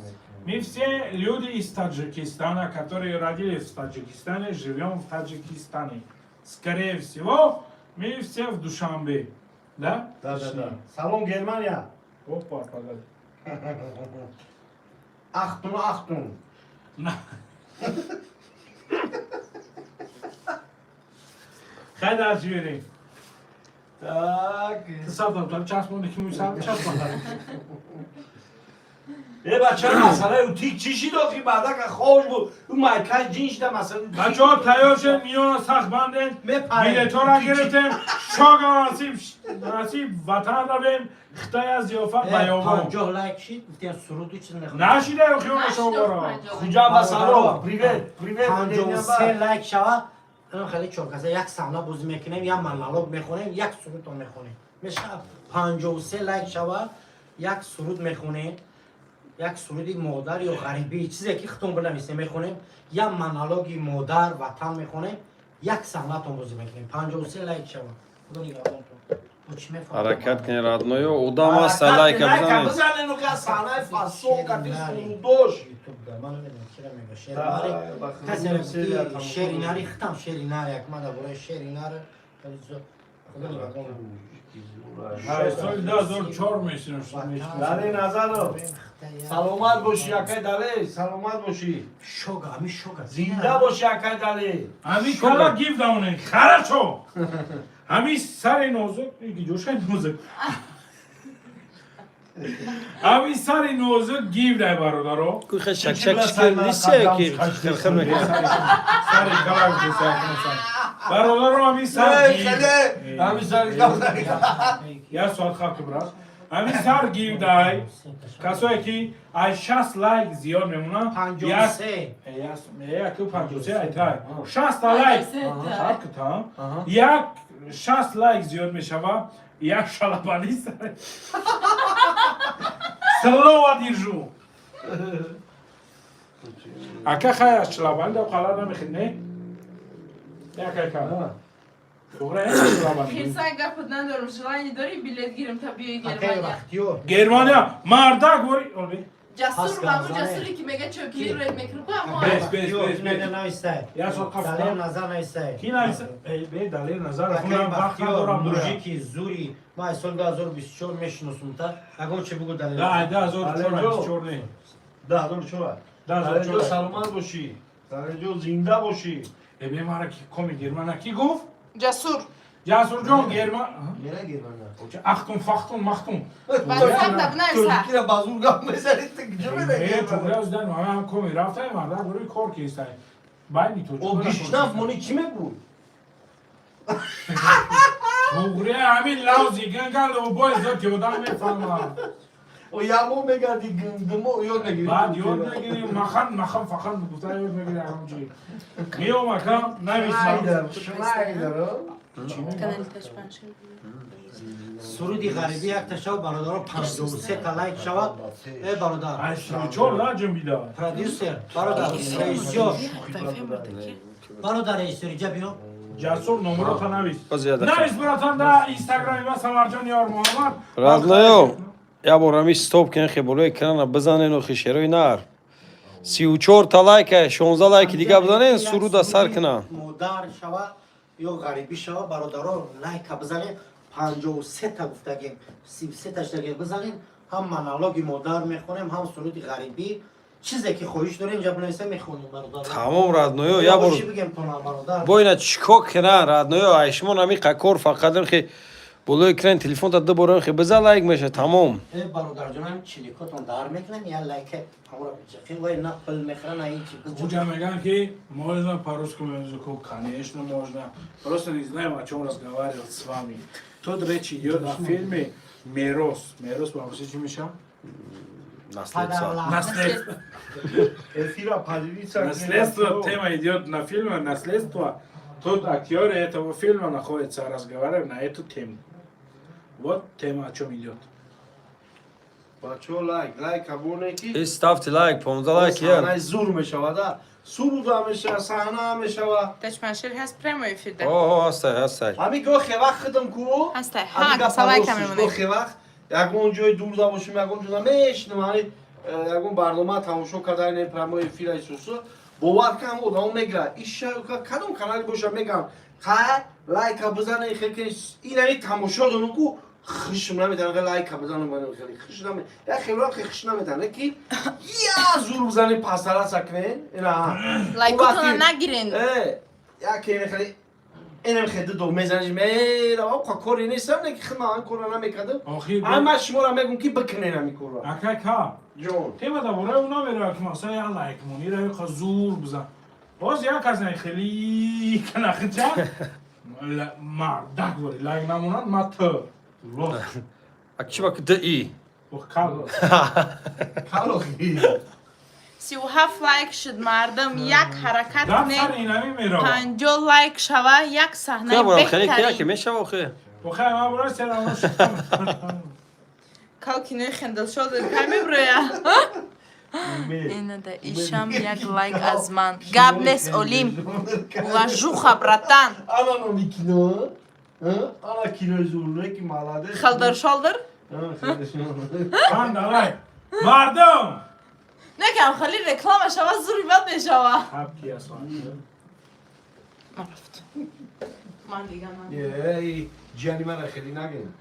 Мы все люди из Таджикистана, которые родились в Таджикистане, живем в Таджикистане. Скорее всего, мы все в Душанбе. Да? Да. Салом, Германия. Опа, погоди. Ахтун, ахтун. На. Хай, дальше верим. Так. Сабдам, там часпонди, ки муй сар часпонда. Э, бача, масъалаи утик чӣ шид охи? Баъдака хош буд. Ӯ майкаш ҷин шида масъала. Бачаҳо, тайёр шед, миёна сахт банден. Мепарем. Билетҳоро гирифтем. Шога насиб, насиб ватан равем. Хитая зиёфат ба ёвон. 50 лайк шид, гуфтем суруду чиз мехонем. Нашида хиёна Нашида шогоро. 50. Хуҷаба салом. Привет, привет. 53 лайк шава, ин хеле чоркаса як саҳна бозӣ мекунем, як монолог мехонем, як сурудро мехонем. Меша 53 лайк шава, як суруд мехонем, як суруди модар ё ғарибӣ, чизе ки худтон бинависем, мехонем, як монологи модар ватан мехонем, як саҳнатон бозӣ мекунем. 53 лайк шава, худо нигаҳбонтон. Бо чӣ мефаҳмам? Ҳаракат кунед, родной о, одам аста, лайка бизанед. Бизанед, ну ка саҳнаи фасонка ти сурудош. Ютуб да, ман намедонам кира мега шери Да, нари. ба худо, Касе серия ки тамошо шери мекунем. нари, хитам шери нари, як ма дар бораи шери нари хеле зиёд. Худо нигаҳбон. Соли 2004 мешиносам. Дале Назаров. Саломат бошӣ, акай Дале, саломат бошӣ. Шога, ами шога. Зинда бошӣ, акай Дале. Ҳами кала гифт давонем. Хорошо. Ҳами сари нозук, ки ҷошаи нозук. Ҳами сари нозук гифт дай, бародаро. Ку хе шак шак шикер нисте, ки хирхир мекунад. Сари кала гуфта. Бародаро, ҳами сар Эй, гифт. хеле, ҳами сари кала. Я соат хаб ки, брат. Ҳами сар гифт дай. Касое ки аз 60 лайк зиёд мемонанд. 53. Як 53 айтай. 60 лайк. Сабр ки там. Як 60 лайк зиёд мешава. Як шалабани сар. Слово держу. Ака, хай, аз шалабани да қала намехед, не? Як ака. Туғра шалабани. Хирса, гапат надорам. Желание дори билет гирим та биёи Акай Германия? Бахтиёр. Германия мардак вори. Олби. Ҷасур, Пас ҳамун газане. ҷасуре ки мега чойпулӣ роед мекунем, ку ҳамон. Бес, бес, бес, бес. Мега нависай. Я сол қаф. Далер Назар нависай. Ки нависа? Эй, бе, Далер Назар, Акай хунам вақт Бахтиёр, надорам. мужики зури. Ма аз соли 2024 мешиносум та. Ягон чи бугу, Далер. Да, 2004 Далерҷон. 24 не. 2004. 2004. Далеҷон, саломат бошӣ. Далеҷон, зинда бошӣ. Э, бе, мара ки коми Германия ки гуфт? Ҷасур. Ҷасурҷон, Герман. Мера Германия. Ахтун, фахтун, махтун. Ватсап да бинависа. Тоҷикира ба зур гап мезанӣ, ту куҷо мера Э, Германия? туғра здан, ма ҳам коми рафтаем, мардак рӯи кор кистай. Байни тоҷик. О, гишнаф мони чӣ мегӯй? Туғри ҳамин лавзи гангал бой зод ки одам мефаҳмад. О, ямо мегарди гиндимо ёд мегирӣ. Баъд ёд мегирӣ, махан, махан, фахан гуфта ёд мегирӣ ҳамон чӣ. Миём, ака, нависам. Шнайдер, Шнайдер. Суруди ғарибӣ якта шав, бародаро, 53 та лайк шавад. Э, бародар. Ай, 34 наҷунбида. Продюсер, бародар, режиссёр. Бародар режиссёр, иҷа биё. Ҷасур, номерота навис. Боз як дақиқа. Навис, братан, да инстаграми ма Самарҷон Ёр Муҳаммад. Родноё, я бор ами стоп кен, хе болои экрана бизанен, охи, шерои нар. 34 та лайка, 16 лайки дига бизанен, суруда сар кунам. Модар шава ё ғарибӣ шава, бародаро, лайка бизанен. 53 та гуфтагем, 33 таш даге бизанен. Ҳам монологи модар мехонем, ҳам суруди ғарибӣ. Чизе ки хоҳиш дорем, инҷа бинависем, мехонем, бародар. Тамом, родноё, я бор Чӣ бигем тона, бародар? Бо ина чико кунан, родноё, ай шумо нами қакор фақат хе болои экран телефонта ду бор хе биза, лайк меша, тамом. Э, бародарҷонам, чиликотон дар мекунем, я лайка ҳамро биҷақин, вай на пул мехӯра, на ҳичи. Уҷа меган ки можно по русскому языку? Конечно, можно. Просто не знаем, о чем разговаривать с вами. Тут речь идет о фильме Мерос. Мерос по-русски чӣ меша? Наследство. Наследство. Эфира поделиться. Наследство, тема идет на фильме «Наследство». Тут актеры этого фильма находятся, разговаривают на эту тему. Вот тема о чем идет. Бачо, лайк, лайк абоне ки. И ставьте лайк, 15 лайк я. Саҳнаи зур мешавада. Суруда мешава, саҳна мешава. Тачманшер ҳаст прямой эфирда. О, ҳастай, ҳастай. Ҳами гохе вақт хидм ку. Ҳастай. Ҳами Ҳа, гапа салай ростиш, камера монед. Гохе вақт ягон ҷои дурда бошем, ягон ҷода мешинам, ҳами ягон барнома тамошо кардан, прямой эфира исусу. Бовар кам одамо мегирад. Иша кадом канали боша, мегам. Ха, лайка бизане, хе инами тамошо дорам ку, хишм наметана лайка бизанам, хеле хиш наме. Я хеле хиш наметана ки я зур бизани, пасара кунен. Ина. Лайкотона нагирен. Яке хеле инам хеле ду мезаниш мера, оқа кори нестам, не ки хидма ан кора намекардам. Охир, Ама шуморо мегум ки бикунен ами корро. Ака ка. Ҷон. Тема да бораи уна мерава ки масалан я лайк монӣ ра қа зур бизан. Боз як аз не хеле канахича. Мардак вори лайк намонанд, ма т. Лох. А чӣ ба д и? Ох, кал. Калохи. 37 лайк шуд, мардам, як ҳаракат Гап кунед. сар инами мерава. 50 лайк шава, як саҳнаи Я борам хеле кия ки беҳтарин. мешава охе. Охе, ма бора серано. Кал кинои хендалшод кай меброя? Инада ишам як лайк аз ман. Гап нест, Олим. Уважуха, братан. Ана номи кино. Ана кинои зур, не ки молодец. Хелдаршолдер? Панда лайк. Мардум. Некам хали реклама шава, зури бад мешава. Хабки аслан. Ман рафт. Ман дига ман. Ей, ҷияни мана хеле нагин.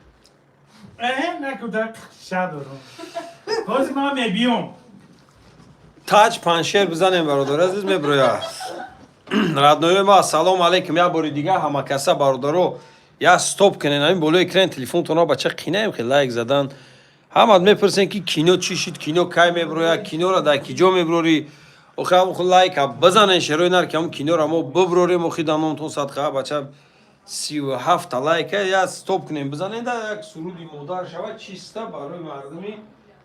Э, накуда шадорам. Ҳозир ман мебиём. Таҷ паншер бизанем, бародар азиз, меброя. Роднои ма, ассалому алайкум як бори дига ҳама каса, бародаро, я стоп кунен ҳамин болои экрани телефонтона, бача, қинаем хе лайк задан. Ҳамат мепурсен ки кино чӣ шид, кино кай меброя, киноро дар ки ҷо меброрӣ. Охи, ҳам ху лайка бизанен, шерои нар, ки ҳам киноро мо биброрем, охи, даномтон садқа, бача, 37 лайка, я стоп кунем, бизанен да як суруди модар шава, чиста барои мардуми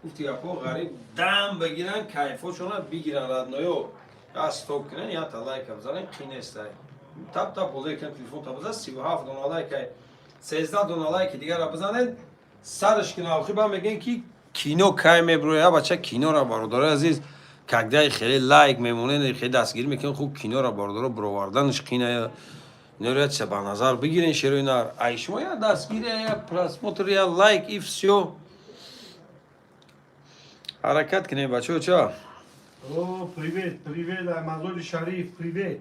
гуфти гапҳо ғариб дам бигиран, кайфошона бигиран. Родноё, я стоп кунен, я та лайка бизанен, қинестай. Тап тап болои экран телефон та бизан, 37 дона лайка, 13 дона лайки дигара бизанен, сараш кина. Охи, ба мегӯен ки кино кай меброя, бача, киноро, бародарои азиз, когда хеле лайк мемонен, хеле дастгирӣ мекунен, хуб киноро, бародаро, бироварданаш қиная. Инро я чиса ба назар бигирен, шерои нар. Ай шумо я дастгирия, я просмотр, я лайк, и всё. Ҳаракат кунем, бачаҳо, ча. О, привет, привет, ай Мазори Шариф, привет.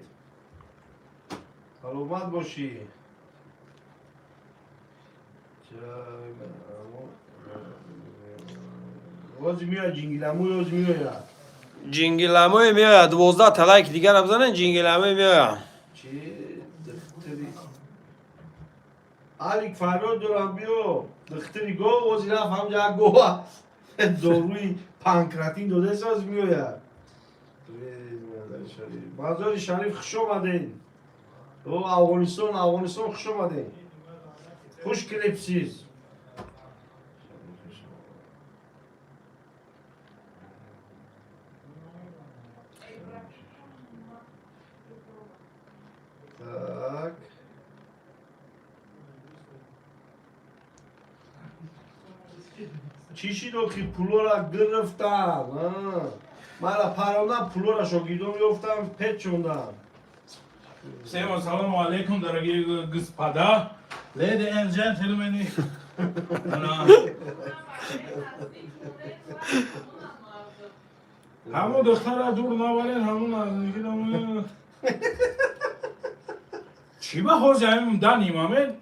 Саломат бошӣ. Ози меояд ҷингиламӯй, ози меояд. Ҷингиламӯй меояд, 12 та лайк дигара бизанен, ҷингиламӯй меояд. Чи духтари Алик, фарёд дорам, биё. Духтари гов ози рафт ҳамҷа як гова доруи панкратин додест, ози меояд. Мазори Шариф, хуш омадед. О, Афғонистон, Афғонистон, хуш омадед. Хуш келибсиз. Так. Чӣ шид охи, пулора гирифтам. Мара парондан, пулора шогирдон ёфтам, печондам. Всем ассаламу алейкум, дорогие господа, ladies and gentlemen. Ана. Ҳамон духтара дур наварен, ҳамон наздики намоян. Чӣ ба ҳозир ҳамин дани момент?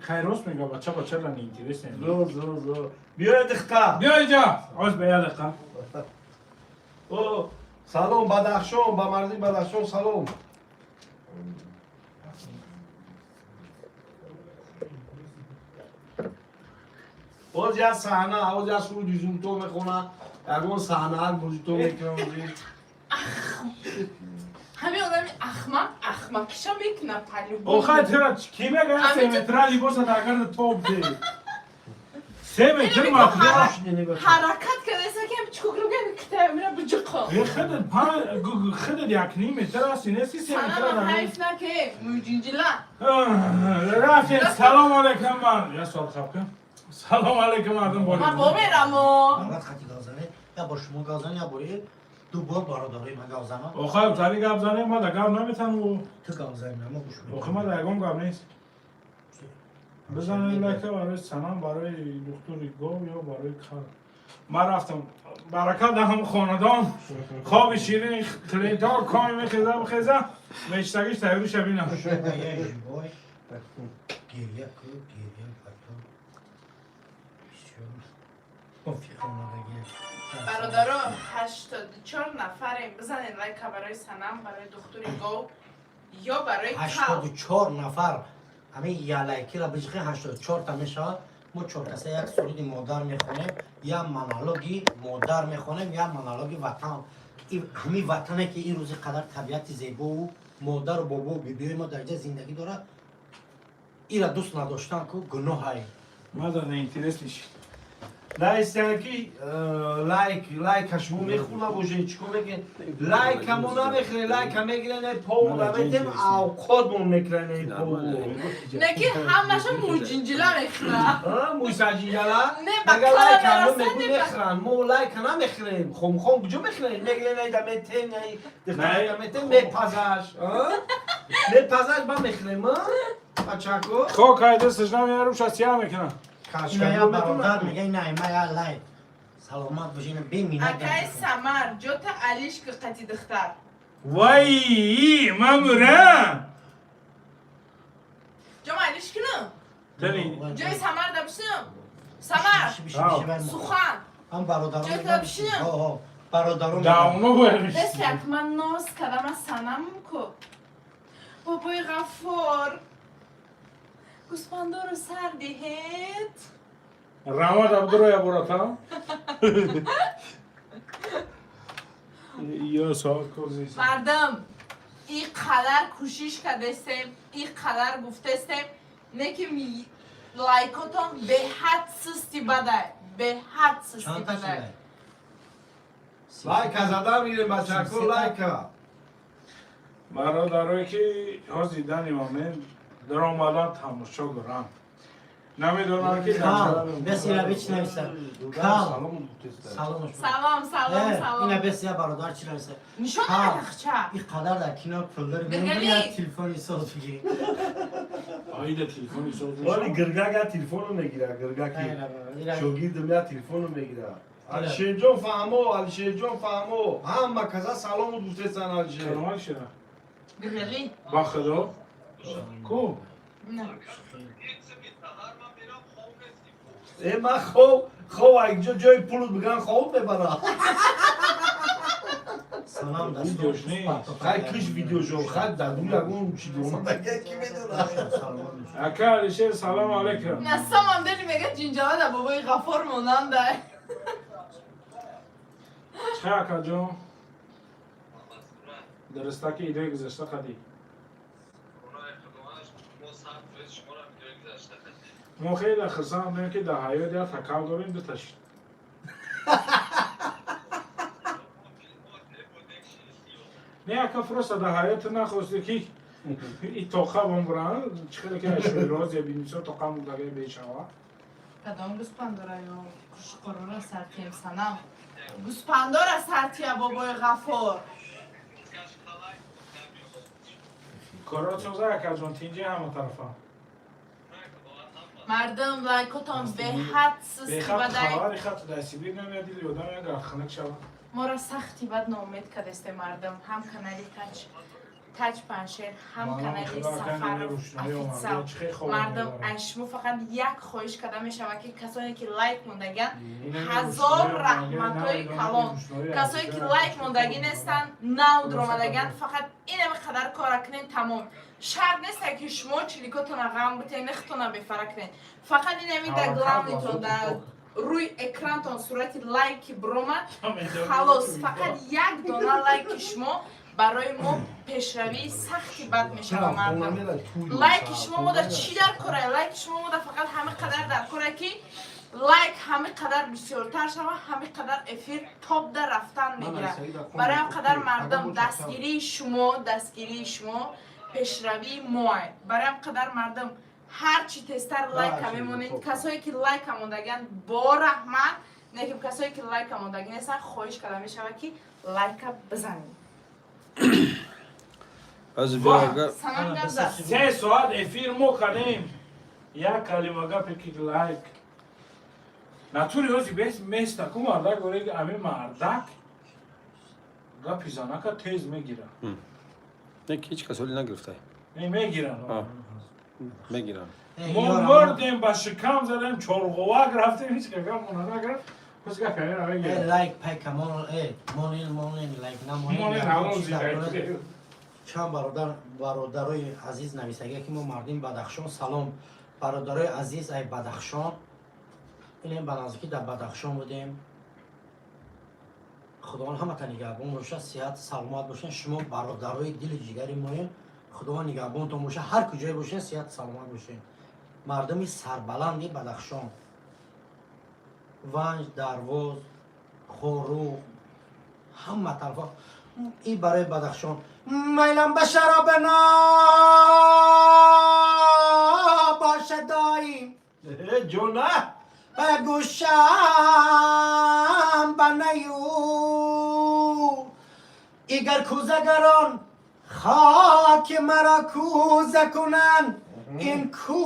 Хай, рост мега, бача бачара неинтересно. Зо, зо, зо. Биёед, духтар. Биё инҷа. Оз ба як дақиқа. О, салом, Бадахшон, ба марзи Бадахшон салом. Боз як саҳна, боз як суруди зурто мехона, ягон саҳнаак бозито мекунам. Ҳамин одами ахмақ ахмақиша мекуна по-любому. Охай, тера ки мега, 3 метра либоса агар тоб де. 3 метр мафия. Ҳаракат кардаса ки чикор кунам, ки мира биҷиқо. Худат худат 1.5 метр ҳасти, нести 3 метра. Санама ҳайф наке, муҷинҷила. Рафтем, салом алейкум, ман. Я суол хаб кун. Салом алейкум, мардум боли. Ман бомерамо. Фақат хати гавзане, я бор шумо гавзане, я бори ду бор бародарои ма гавзана. Охай, тари гап занем, ма да гап наметану. Ту гавзани, ма гӯш. Охи, ма да ягон гап нест. Бизанед лайка барои Санам, барои духтури гов ё барои кал. Ман рафтам. Баракат даҳам хонадон. Хоби ширин, клиентҳо коми мехеза бихеза. Мечтагиш тайёриша бинам. Живой. Гирья ку, гирья потом. Всё. Бародаро, 84 нафарем, бизанед лайка барои Санам, барои духтури гов ё барои кал. 84 нафар, ҳамин ялайкира биҷиқи, 84 та мешавад. Мо чор каса як суруди модар мехонем, як монологи модар мехонем, як монологи ватан. Ҳамин ватане ки ин рӯзи қадар табиати зебоу модару бобоу бибиҳои мо дар ҷа зиндагӣ дорад, ира дӯст надоштан ку гуноҳае. Мада неинтересный шид. Наистян ки лайк, лайка шумо мехӯрда бошед, чикор мекунед? Лайка мо намехӯрем, лайка мегирен, пову наметем, авқотмон мекунен пову. Не ки ҳамаша муҷинҷила мехӯра. Мӯйсаҷинҷала? Не, ба Мага кала лайка мо нараса, мегӯ не ба- мехӯран, мо лайка намехӯрем. Хомхом куҷо мехӯрем? Мегирен, ай да метем, ай духтара да метем, мепазаш. Мепазаш, ба мехӯрем, а? Бачако? Хок айда саждам, я руша сия мекунам. Ина я бародар мега, ина ма я лайк, саломат бошед, ина беминат. Акай Самар, ҷота алишка қати духтар. Вай, ман мурам. Ҷома алиш кунам? Тани. Ҷои Самар да бишинам? Самар, сухан. Ҳам бародарон. Ҷота бишинам? Бародарон. Давно бояд. Дест як ман ноз кардам, ман санам ку. Бобои Ғаффор. Гӯсфандоро сар диҳед. Рамад Абдуроя бурата. Ё соат кози. Мардум, и қадар кӯшиш кардестем, и қадар гуфтестем, не ки лайкотон беҳад сусти бадай, беҳад сусти Чанд та бадай. шуда? Лайка задам мегирем, бачако, лайка. Бародарое ки ҳозир дани момент дар омадан тамошо доранд. Намедонам ки Кал, бес ина бе чи нависа? Кал. Салом. Салом, салом, Ина салом. бес я бародар чи нависа? Нишон Кал. надахча. И қадар дар кино пул дори, Гиргали. мемонӣ, телефони соз бигирӣ. Оида телефони соз. Оли гиргага телефону мегира, гиргаки. Шогирдам я телефону мегира. Алишерҷон фаҳмо, Алишерҷон фаҳмо. Ҳама каза салому гуфтесан, Алишер. Салом шира. Гиргали. Ба худо. Ку? На. Э, ман хоб, хоб инҷо ҷои пулут биган, хоб мебара. Салом. Видеош нест. Хай киш видеошо, хай дар ду ягон чи донада ки медона. Ака Алишер, салом алейкум. На самом деле мега ҷинҷала да бобои Ғаффор монандай. Чӣ, акаҷон? Дурустаки идои гузашта қадӣ. Мо хеле хурсанд будем, ки дар ҳаёт як такал дорем, дута шид. Не, ака, просто дар ҳаёт нахости ки и тоқа бомбуран, чӣ хеле ки шоироз я бинисо тоқа мурдагаи бешава. Кадом гӯспандора ё қушқорора сартием, Санам? Гӯспандора сартия, бобои Ғафор. Коротон за, акаҷон, тинҷи ҳама тарафа. Мардум, лайкотон беҳад сусти Бехат бадай. Хабари хат дар Сибир намеяд, дили одам як хунук шавад. Моро сахти бад ноумед кардесте, мардум. Ҳам канали Таҷ Паншер, ҳам Маълум, канали худо акай Сафаров рӯшноӣ омад. Официал. Чӣ хел хобам Мардум, мебарад. аз шумо фақат як хоҳиш карда мешавад, ки касоне ки лайк мондагиан, Инами ҳазор рӯшноӣ омад, раҳматҳои намедонам, калон. рӯшноӣ Касое ки аз лайк куҷо мондагӣ омад. нестанд, нав дуромадагиан, фақат инами қадар кора кунен, тамом. Шарт неста, ки шумо чиликотона ғам битен, нехтона бефара кунен. Фақат инами да Таваккал ба главный тон зоти да пок. рӯи экрантон сурати лайки биромад, халос. Фақат як дона лайки шумо барои мо пешравии сахти бад мешавад. Мардум, лайки шумо мода чӣ дар кора? Лайки шумо мода фақат ҳами қадар дар кора, ки лайк ҳами қадар бисёртар шава, ҳами қадар эфир топда рафтан мегирад. Барои ҳам қадар, мардум, дастгирии шумо, дастгирии шумо пешравии моа. Барои ҳам қадар, мардум, ҳар чӣ тезтар лайка мемонед. Касое ки лайка мондагианд, бо раҳмат. Лекин касое ки лайка мондагӣ нестанд, хоҳиш карда мешавад, ки лайка бизанед. Аз биёга. Санам, гап зад. 3 соат эфир мо кардем, як калима гапе ки лайк натури ҳози бес места ку. Мардак горе, ами мардак гапи занака тез мегира. Не, ки ҳеҷ кас ҳоли нагирифтай. Не, мегиран. А. Мегирам. Мо мурдем, ба шикам задем, чорғовак рафтем, ҳеҷ ка гапмона нагирифт. Ҳози гапи амира мегирад. Лайк пайкамон, монен, монен, лайк намонен. Монен, ҳалол зидаи. Чанд бародар, бародарои азиз нависагия, ки мо мардими Бадахшон. Салом, бародарои азиз, ай Бадахшон. Инем ба наздикӣ дар Бадахшон будем. Худованд ҳамата нигаҳбон бошад, сиҳат саломат бошед. Шумо бародарои дили ҷигари моем. Худованд нигаҳбонтон бошад, ҳар куҷое бошед, сиҳат саломат бошед. Мардуми сарбаланди Бадахшон, Ванҷ, Дарвоз, Хоруғ, ҳама тарафа. И барои Бадахшон: майлам ба шароби ноб бошад доим, Ҷона. ба гӯшам ба наю игар кӯзагарон хоки маро кӯза кунанд, ин кӯза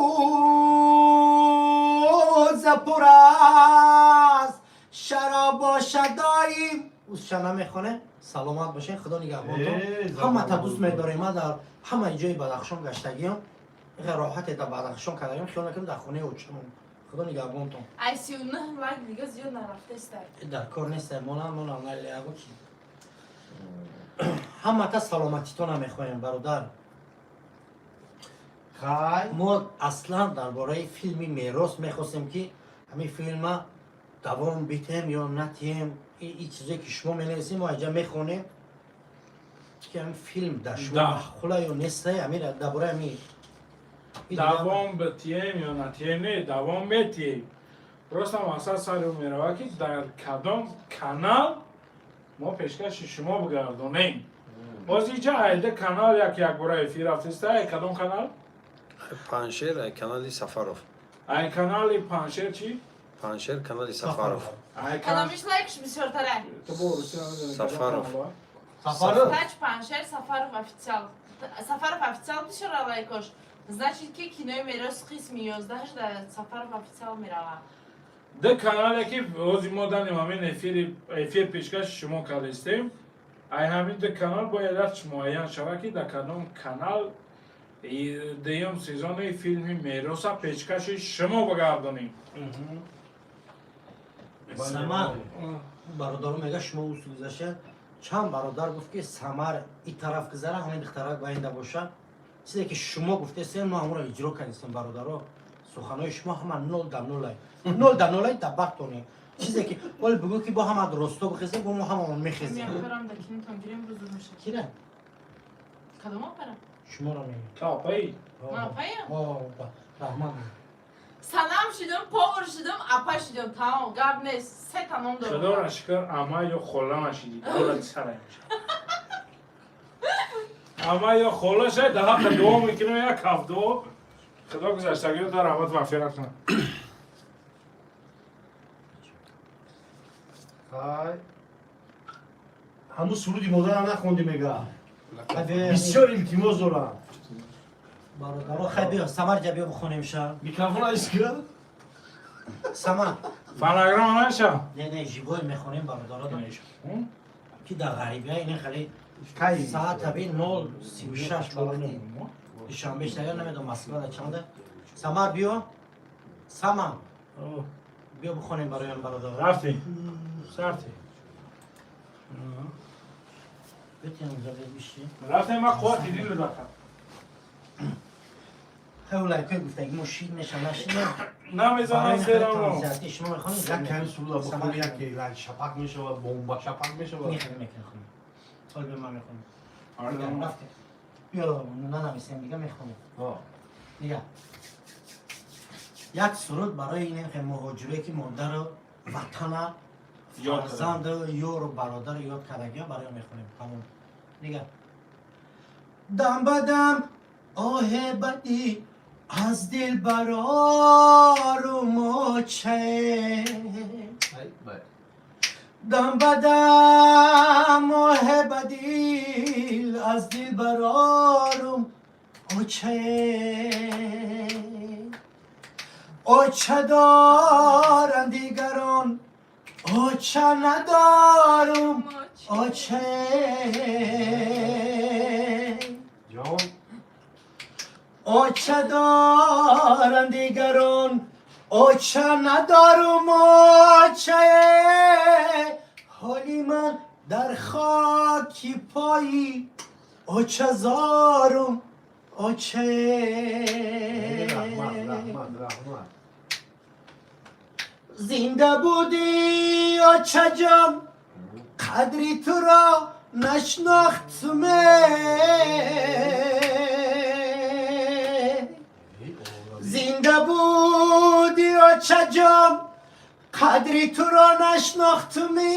пур аст шароб бошад доим. Узша намехоне. Саломат бошед, Худо нигаҳбонтон. Ҳамата дӯст медорем. Ма дар ҳамаи ҷои Бадахшон гаштагиам, роҳате дар Бадахшон кардагиам, хиёл накунем, дар хонаи очамон. Худо нигаҳбонтон. Ай 39 лайк дига зиёд нарафтестай. Дар кор нест, монам, монам, ягон чиз. Ҳамата саломатитона мехоҳем, бародар. Хай. Мо аслан дар бораи филми «Мерос» мехостем, ки ҳамин филма давом битем ё натием. И чизе ки шумо менависем, мо аҷа мехонем, ки ҳамин филм дар шумо Да. маъқула ё неста. Ҳамин дар бораи ҳамин. Давом битием ё натием, не, давом метием. Просто мақсад сари ӯ меравад, ки дар кадом канал мо пешкаши шумо бигардонем. Боз иҷа айда канал як якбора эфир рафтеста. Ай кадом канал? Паншер, ай канали Сафаров. Ай канали Паншер чӣ? Паншер, канали Сафаров. Ай канал. Кадомиш лайкш бисёртара? Ту бо русия намедонӣ кадом Сафаров. канал? Сафаров. Таҷ Паншер, Сафаров Официал. Сафаров Официал бисёра лайкош. Значит, ки кинои «Мерос» қисми 11 дар Сафаров Официал мерава. Ду канале ки ҳози мо данем ҳамин эфир пешкаши шумо кардистем, ай ҳамин ду канал бояд рафт муайян шавад, ки дар кадом канал дуюм сезони филми «Мероса» пешкаши шумо бигардонем. Самар, бародаро мега, шумо усу гузашта чанд бародар гуфт, ки Самар и тараф гузара, ҳамин духтарак ба инда боша. Чизе ки шумо гуфтесем, мо ҳамонро иҷро кардистем. Бародаро, суханои шумо ҳама нол да нолай, нол да нолай да бартоне. Чизе ки оли бигӯ, ки бо ҳама росто бихезем, бо мо ҳамаон мехезем. Меоперам да кинотон гирем, бузург меша. Кира? Кадом опера? Шуморо мегӯям. Капаи. Ман апая? Раҳмат. Санам шидам, повар шидам, апа шидам, тамом, гап нест, се та ном дорам. Худоро шукр, ама ё хола нашидӣ, ҳолати сарай меша. Ама ё хола шай, дар ҳаққа дуо мекунем, як ҳафт дуо. Худо гузаштагиро дар раҳмат мағфират кунад. Хай, ҳамун суруди модара нахонди, мега. Бисёр илтимос дорам. Бародаро, хай, биё, Самар ҷа, биё, бихонем ша. Микрофон айска. Самар. Фонограмма наша. Не, живой мехонем, бародаро, ки дар ғарибия ин хеле саат таби 0:36 ба вақти Душанбе шага, намедонам, Москвада чанда. Самар, биё, Самар, биё, бихонем бароям бародаро. Рафтем. Сарти. Битем биши. Рафтем, ма қуввати дил дака. Хеле лайкои гуфтаги мо шид меша, нашид. Намезанам серамо. Шумо мехонед? Як ками суруда бихони, яке лайк шапак мешавад, бомба шапак мешавад. Мехонем, мехонем. Ҳол биё, ман мехонем. Рафтем. Биё, нанависем, дига мехонем. Дига. Як суруд барои ин хе муҳоҷире, ки модару ватана, фарзанду ёру бародару ёд кардагиё, барои мехонем. Тамом. Дига. Дам ба дам оҳе бадӣ аз дил барору моче, дам ба дам оҳе бадил аз дил барорум оче. Оча доранд дигарон, оча надорум, оче. Ҷон. Оча доранд дигарон, оча надорум, оче. Ҳоли ман дар хоки пои оча зорум, оче. Раҳмат, раҳмат, раҳмат. Зинда будӣ, очаҷон, қадри туро нашнохтме. Зинда будӣ, очаҷон, қадри туро нашнохтумӣ.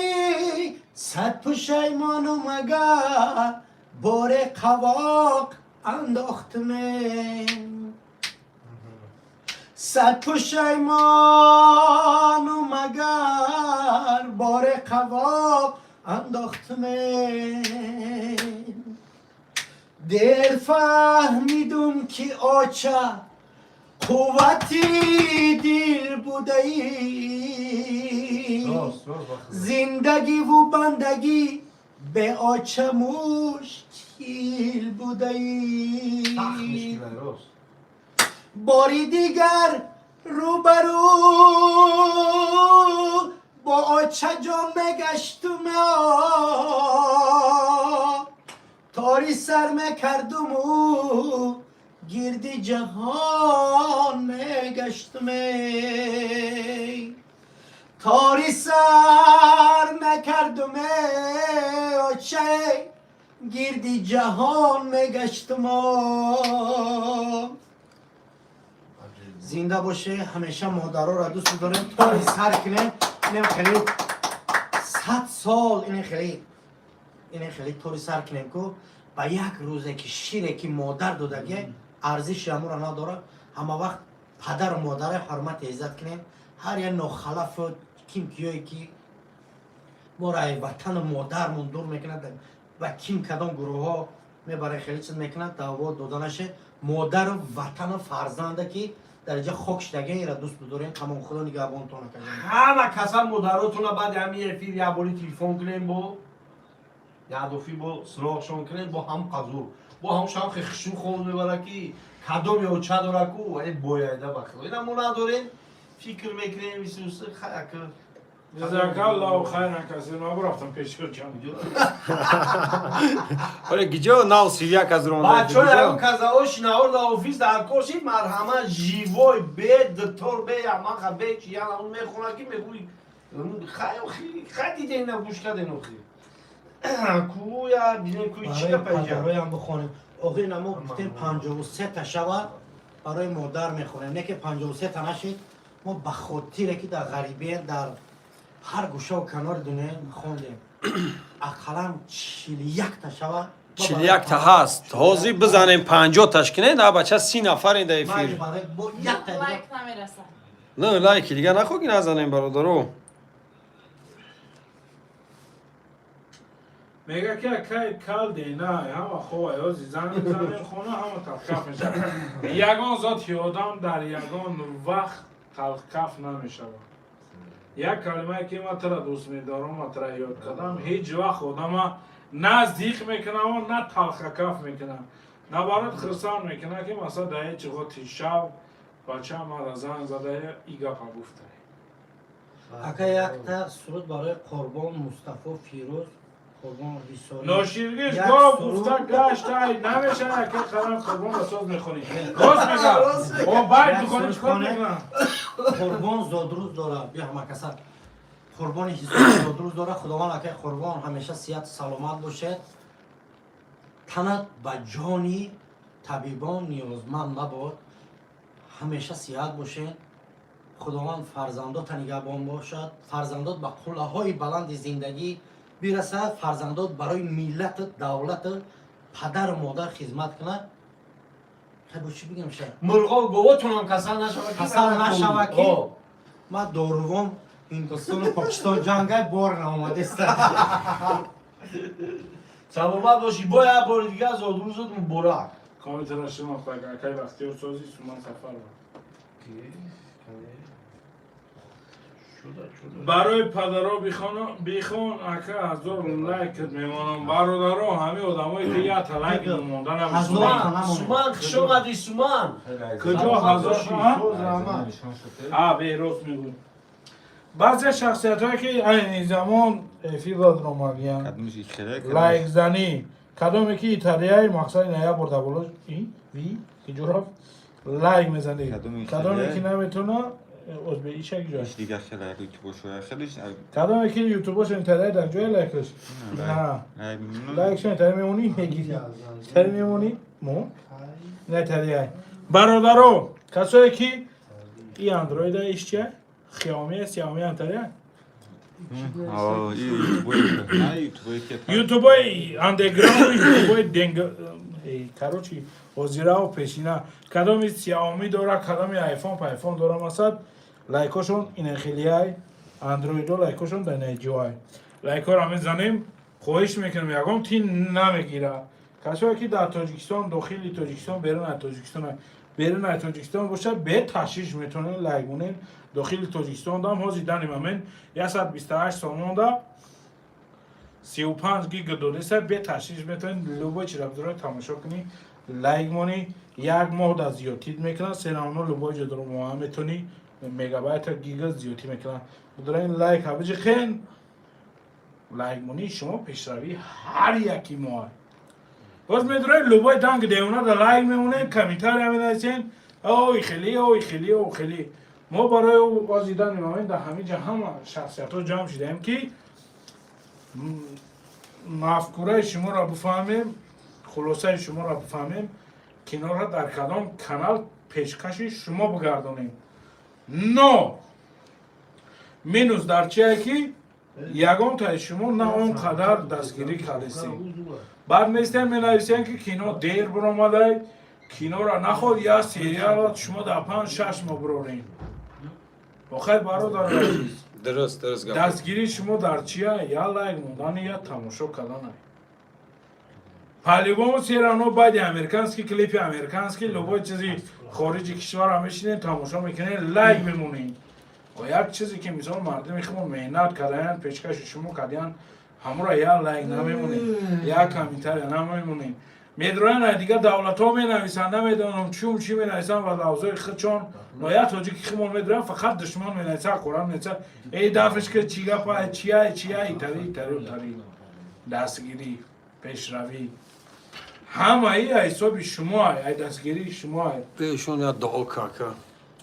Сад пушаймону, магар боре қавоқ андохтуме. Сад пушаймону, магар боре қавоқ андохтуме. Дер фаҳмидум, ки оча қуввати дил будаӣ. Рост, рост, ба Худо. Зиндагиву бандагӣ бе оча мушкил будаӣ. Сахт мушкилай, рост. Бори дигар рӯбарӯ бо очаҷон мегаштум, тори сар мекардуму гирди ҷаҳон мегаштум. Тори сар мекардум, оча, гирди ҷаҳон мегаштум. Зинда боше. Ҳамеша модароро дӯст дорем, тори сар кунем. Инем хеле 100 сол, ине хеле тори сар кунем, ку ба як рӯзе, ки шире, ки модар додагӣ, арзиши ҳамуро надорад. Ҳама вақт падару модаре ҳурмати иззат кунем. Ҳар як нохалафу ким киёе, ки моро ай ватану модармон дур мекунад ва ким кадом гурӯҳҳо мебара, хеле чиз мекунад, даъво дода наше. Модару ватану фарзанда, ки дар инҷа хок шидаги, ира дӯст бидорем. Тамом, Худо нигаҳбонтона кардем. Ҳама каса модаротона баъди ҳамин эфир якбори телефон кунем, бо ядофӣ бо суроғшон кунем, бо ҳам қазур, бо ҳам шавқи хишу хоб мебара, ки кадоме оча дора ку э бояйда. Ба Худо, ина мо надорем, фикр мекунем исуси хаяк. Ҷазакаллоҳу хайран касир. Ман бурафтам пеши ҷон. Оле, гиҷо нав 31 аз ронда? Бачаҳо, ягон казао шинаор дар офис дар кор шид, марҳамат, живой, бе дтор, бе ямаха, бе чи яна он мехона, ки мегӯй: хай, хай, диден, на гӯш карден охи куя бинем, куи чӣ Барои гапа иҷа. падароям бихонем. Охир намо гуфтем, 53 та шава барои модар мехонем, не ки 53 та нашид. Мо ба хотире, ки дар ғарибия, дар ҳар гӯшаву канори дунё хондем, ақаллан 41 та шава. 41 та ҳаст. Ҳозир бизанем, 50 таш кунед, а бача, 30 нафарин дар эфир. Бо якта дига. Лайк намерасад. Не, лайки дига нахо, ки назанем, бародаро. Мега ки акай кал дена ҳама хова ёзи занг мезанем, хона ҳама талхкаф мешавад. Ягон зоти одам дар ягон вақт талхкаф намешавад. Як калимае ки ман тара дӯст медорам ва тара ёд кардам, ҳеҷ вақт одама на зиқ мекунам, на талхакаф мекунам, наоборот, хурсанд мекунам, ки масалан дар ҳеҷ ғоти шав бача мара занг зада, и гапа гуфта. Ака, якта суруд барои Қурбон Мустафо Фирӯз, Қурбон Ҳисорӣ. Ноширгиш Як гов суруд. гуфта гаштай намешава, ки қалам Қурбон ба соз мехонӣ. Рост мега, о байд Як бихонӣ, суруд чикор хонед. мекунам? Қурбон зодрӯз дора, бия, ҳамакаса. Қурбони Ҳисорӣ зодрӯз дора. Худованд, акай Қурбон, ҳамеша сиҳату саломат бошед, танат ба ҷони табибон ниёзманд мабод, ҳамеша сиҳат бошед. Худованд фарзандота нигаҳбон бошад, фарзандот ба қуллаҳои баланди зиндагӣ бирасад, фарзандот барои миллату давлату падару модар хизмат кунад. Хай, бо чӣ бигам ша? Мурғо говотунам касал нашава. Касал нашава, ки ман дорувом Ҳиндустону Покистон ҷангай бор наомадеста. Саломат бошӣ, бо як бори дигар зодрӯзат муборак. Компютера шинохта, акай Бахтиёр Сози, Суман Сафарова. Барои падаро бихон, ака, 1000 лайк мемонам. Бародаро, ҳамин одамое ки якта лайк монда Ҳазор. намешавад. Суман, хуш омадӣ, Суман. Куҷо ҳазор? А бе, рост мегӯй, баъзе шахсиятҳое ки айни замон эфир омадиянд, лайкзанӣ кадоме ки италияи мақсади ная бурда боло ви киҷо рафт, лайк мезанӣ. Кадоме кадоме ки италияй? Наметона кадоме ки ютубошо италия дар ҷоя лайкаш на лайкшо италия мемонӣ, мегирӣ, италия мемонӣ, мо на италияй. Бародаро, касое ки и андроида иш чия, Xiaomi, Xiaomi италия, ютубои андеграунд, ютубои денг, короче, ҳозираву пешина, кадоми Xiaomi дора, кадоми айфон пайфон дора, масалан, лайкошон инахелиай, андроидо лайкошон дар наҷоай. Лайкҳоро мезанем, хоҳиш мекунем, ягон тин намегира. Касое ки дар Тоҷикистон, дохили Тоҷикистон, берун аз Тоҷикистон, берун аз Тоҷикистон бошад, беташвиш метавонед лайк монед. Дохили Тоҷикистон дам ҳозир дани момент 128 сомонда 35 гига додеса, беташвиш метавонед любой чиза бизоред, тамошо кунӣ, лайк монӣ. Як моҳ да зиёдтид мекунад, всё равно любой ҷо дор моҳа метавонӣ, мегабайта, гига зиёдтӣ мекунад. Будораин лайк ҳабиҷи лайк монӣ, шумо пешравии ҳар яки моҳ. Боз медоред, любой данг девона да лайк мемонед, комментария менависен: ой хеле, ой хеле, о хеле. Мо барои боз дани момент дар ҳамин ҷа ҳама шахсиятҳо ҷамъ шудаем, ки мафкураи шуморо бифаҳмем, хулосаи шуморо бифаҳмем, киноро дар кадом канал пешкаши шумо бигардонем. Но минус дар чие, ки ягонтаи шумо на он қадар дастгирӣ кардистем. Баъд местем, менависем, ки кино дер биромадай, киноро наход, я сериалот шумо дар 5-6 моҳ бирорем. Охай, бародари азиз, Дуруст, дуруст гап. Дастгирии шумо дар чия? Я лайк мондани, я тамошо кардана. По-любому всё равно баъди американский клипи, американский любой чизи хориҷи кишварро мешинем, тамошо мекунем, лайк мемонем. Ва як чизе ки мисол мардуми худмо меҳнат кардаянд, пешкаши шумо кардаянд, ҳамуро я лайк намемонем, я комментария намемонем. Медроян, ай дигар давлатҳо менависанд, намедонам чум чӣ менависанд ва лавзои худшон. Но я тоҷики худмон медроян, фақат душман менависанд, қуръан менависанд: эй, дафш ки, чӣ гапа, чия, чия, итари, итари, утари. Дастгирӣ, пешравӣ ҳамаи ҳисоби шумо, ай дастгирии шумо. Бешон я дуо кака.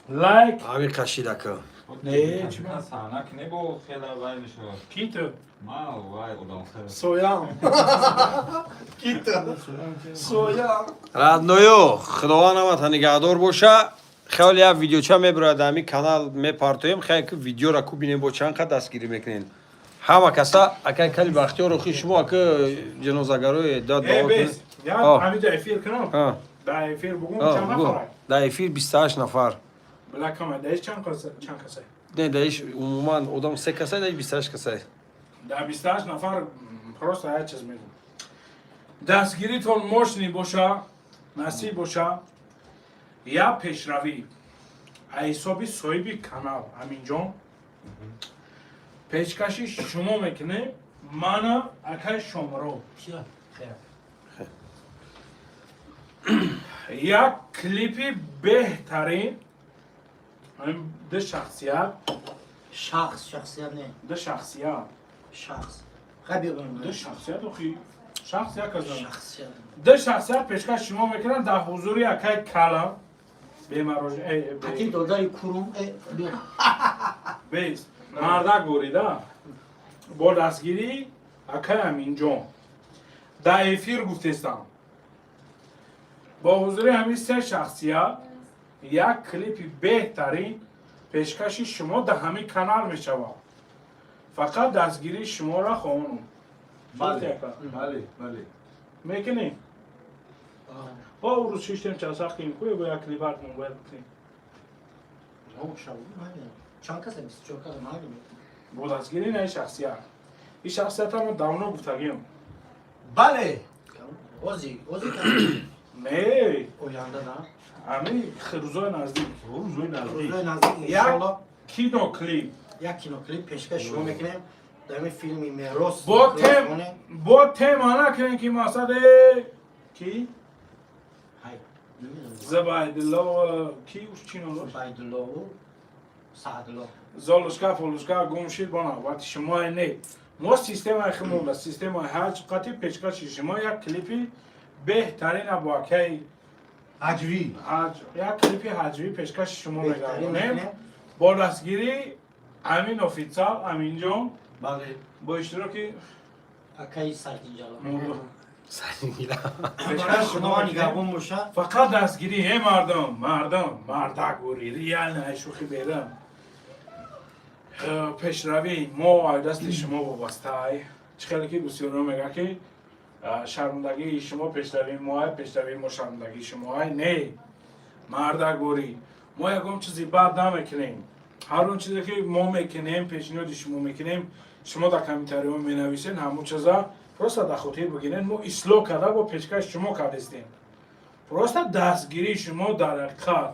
Лайк. Ҳамин қашидака. Не, чӣ? Саҳна ки не, бо хела вай мешавад. Ки ту? Ма вай одам хела. Соям. Кита. Соям. Родной ё, Худованд ҳамата нигаҳдор боша. Хеле як видеоча мебирояд, ҳамин канал мепартоем. Хеле ки видеора ку бинем, бо чанд қад дастгирӣ мекунем. Ҳама каса, акай кали Бахтиёр, охи шумо, ака ҷанозагарои дад. Э, Дуо бес кунед. я ҳамиҷа эфир кунам, дар эфир бугум, чанд нафар? Дар эфир 28 нафар. Била кама, дар чанд каса, чанд каса? Не, дар иш умуман одам се касай, дар 28 касай. Дар 28 нафар. Просто як чиз мегум: дастгиритон мощный боша, насиб боша, я пешравӣ ҳисоби соҳиби канал Аминҷон пешкаши шумо мекунем, мана акай Шомро. Чия? Хер. Як клипи беҳтарин, ҳамин ду шахсият. Шахс, шахсият не. Ду шахсият. Шахс. Хай, биё бинам. Ду шахсият, охи шахс як азан. Шахсият. Ду шахсият пешкаш шумо мекунанд дар ҳузури акай калам бемарож. Қати додари курум, э, биё. Бейс мардак бурида бо дастгирии акай Аминҷон дар эфир гуфтестам, бо ҳузури ҳамин се шахсият як клипи беҳтарин пешкаши шумо дар ҳамин канал мешавад. Фақат дастгирии шуморо хоҳонум. Бале, бале, бале. Мекунем бо рӯз шиштем часақим кӯе, бо як клипатмон бояд бикунем. Шав, чанд каса? 24 каса майли. Бо дастгирии наи шахсият, ин шахсиятамо давно гуфтагиам. Бале. Ози, ози. Не. Оянда на. Ҳамин рӯзои наздик. Рӯзои наздик. Рӯзои наздик. Як иншоалло. Киноклип. Як киноклип пешкаш шумо мекунем дар ин филми Мерос. Бо тема накунем, ки мақсад э, ки Ҳай, намедонам. Зубайдулло, ки уш чӣ ном дошт? Зубайдуллову Саъдулло. Золушка фолушка гум шид, бо навбати шумо не, мо системаи химонда, системаи ҳаҷ қати пешкаши шумо як клипи беҳтарин бо акаи Ҳаҷвӣ. ҳаҷ, як клипи ҳаҷвӣ пешкаши шумо Беҳтарин мегардонем мекунем. Бо дастгирии Амин официал, Аминҷон, бо иштироки акаи Сардинҷало. Пешкаш шумо Худованд мекунем. нигаҳбон боша. Фақат дастгирӣ, э, мардум, мардум, мардак бури, реально ай шӯхӣ берам. Пешравии мо ай дасти шумо вобастаай. Чӣ хеле ки бисёриҳо мегӯяд, ки шармандагии шумо пешравии мо ай, пешравии мо шармандагии шумо ай. Не, мардак бурӣ, мо ягон чизи бад намекунем. Ҳар он чизе ки мо мекунем, пешниҳоди шумо мекунем, шумо дар комментариҳо менависен, ҳамон чиза просто дар хотир бигирен, мо ислоҳ карда бо пешкаши шумо кардестем. Просто дастгирии шумо дар ҳақиқат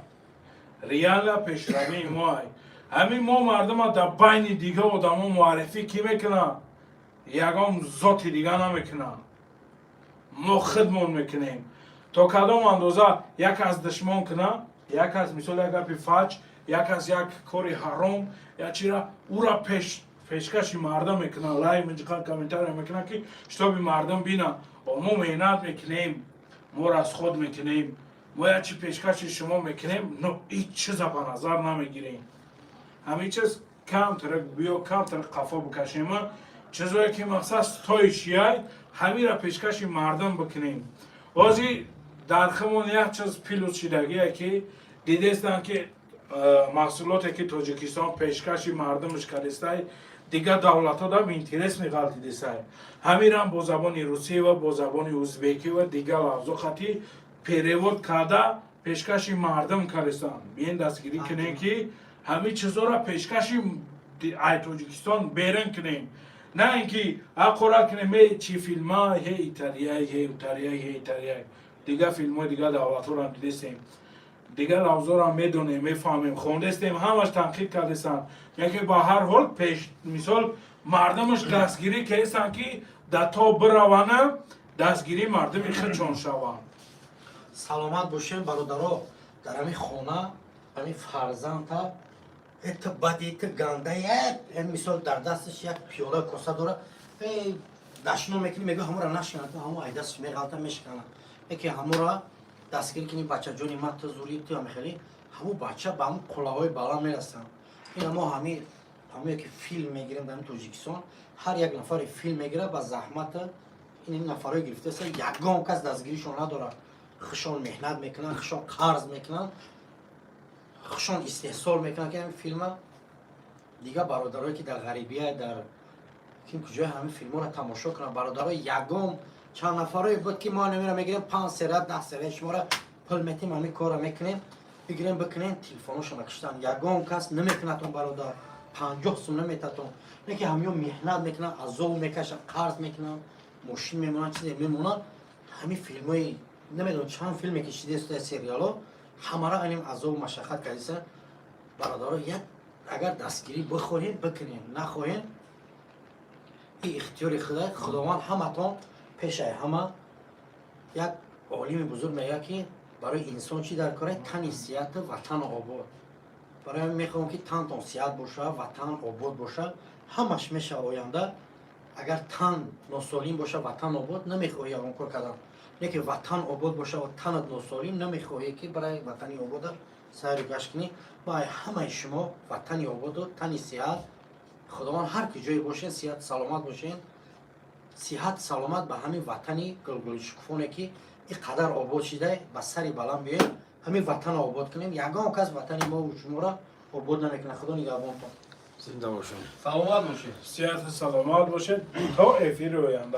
реально пешравии мо ай. Ҳамин мо мардума дар байни дига одамо муаррифӣ кӣ мекунанд? Ягон зоти дига намекунанд, мо худмон мекунем. То кадом андоза як аз душмон кунад, як аз, мисол, як гапи фаҷ, як аз як кори ҳаром, як чира ура пешкаши мардум мекунанд, лайк меҷиқанд, комментария мекунанд, ки чтобы мардум бинанд. Мо меҳнат мекунем, мо расход мекунем, мо як чи пешкаши шумо мекунем, но ҳеҷ чиза ба назар намегирем. Ҳамин чиз камтарак биё, камтарак қафо бикашема, чизое ки мақсад стоишияй, ҳамира пешкаши мардум бикунем. Ҳозир дар химон як чиз плюс шидагие, ки дидестанд, ки маҳсулоте ки Тоҷикистон пешкаши мардумаш кардестай, дигар давлатҳо дам интерес меғалтидесай. Ҳамирам бо забони русӣ ва бо забони узбекӣ ва дигар лафзо хати перевод карда пешкаши мардум кардестанд. Биен, дастгирӣ кунем, ки ҳамин чизҳоро пешкаши ай Тоҷикистон берун кунем, на ин ки аққурат кунем, е чи филма, ҳе италияй, ҳе утарияй, ҳе италияй. Дигар филмҳои дигар давлатҳоро дидестем, дигар лафзҳоро медонем, мефаҳмем, хондестем, ҳамаш танқид кардестанд, яке ба ҳар ҳол пеш, мисол, мардумаш дастгирӣ кардестанд, ки да то биравана дастгирии мардуми худшон шаванд. Саломат бошем, бародаро. Дар ҳамин хона ҳамин фарзандта это бади, это ганда, э, мисол, дар дасташ як пиёла коса дора, э, дашно мекунӣ, мегӯ ҳамура нашкана, ҳаму ай дасташ меғалта, мешкана. Яке ҳамура дастгирӣ кунӣ: «Бачаҷони ман, ту зури, ту ҳамихелӣ», ҳаму бача ба ҳамун қуллаҳои баланд мерасанд. Ина мо ҳами ҳамое ки филм мегирем дар Тоҷикистон, ҳар як нафаре филм мегирад ба заҳмата. Ин нафарое гирифтаста, ягон кас дастгиришон надорад. Хушон меҳнат мекунанд, хушон қарз мекунанд, хушон истеҳсол мекунанд, ки ҳамин филма дигар бародарое ки дар ғарибия, дар ким куҷои, ҳамин филмҳоро тамошо кунанд. Бародаро, ягон чанд нафарое буд, ки мо намера мегирем, 5 сера, 10 сера шуморо пул метим, ҳамин корро мекунем, бигирем, бикунем, телефоношона киштан, ягон кас намекунад. Он бародар 50 сум наметатон. Не ки ҳамё меҳнат мекунанд, азоб мекашанд, қарз мекунанд, мошин мемонанд, чизе мемонанд. Ҳамин филмҳои, намедонам, чанд филме ки шидеста, сериало, ҳамара аним азобу машаққат кардиса. Бародаро, як агар дастгирӣ бихоҳем, бикунем, нахоҳем, и ихтиёри худа. Худованд ҳаматон пешаи ҳама. Як олими бузург мегӯяд, ки барои инсон чӣ дар кора? Тани сиҳату ватану обод. Барои ҳамин мехоҳам, ки тантон сиҳат боша, ватан обод боша, ҳамаш мешава оянда. Агар тан носолим боша, ватан обод намехоҳӣ ягон кор кардан. Лекин ватан обод боша ва танат носолим, намехоҳӣ, ки барои ватани обода сайру гашт кунӣ. Бай ҳамаи шумо ватани ободу тани сиҳат. Худованд ҳар ки ҷое бошен, сиҳат саломат бошен. Сиҳат саломат ба ҳамин ватани гулгулшукуфоне, ки ин қадар обод шида, ба сари баланд биёем, ҳамин ватанро обод кунем. Ягон кас ватани мову шуморо обод намекунад. Худо нигаҳбонтон. Зинда бошем. Саломат бошед. Сиҳату саломат бошед, то эфири оянда.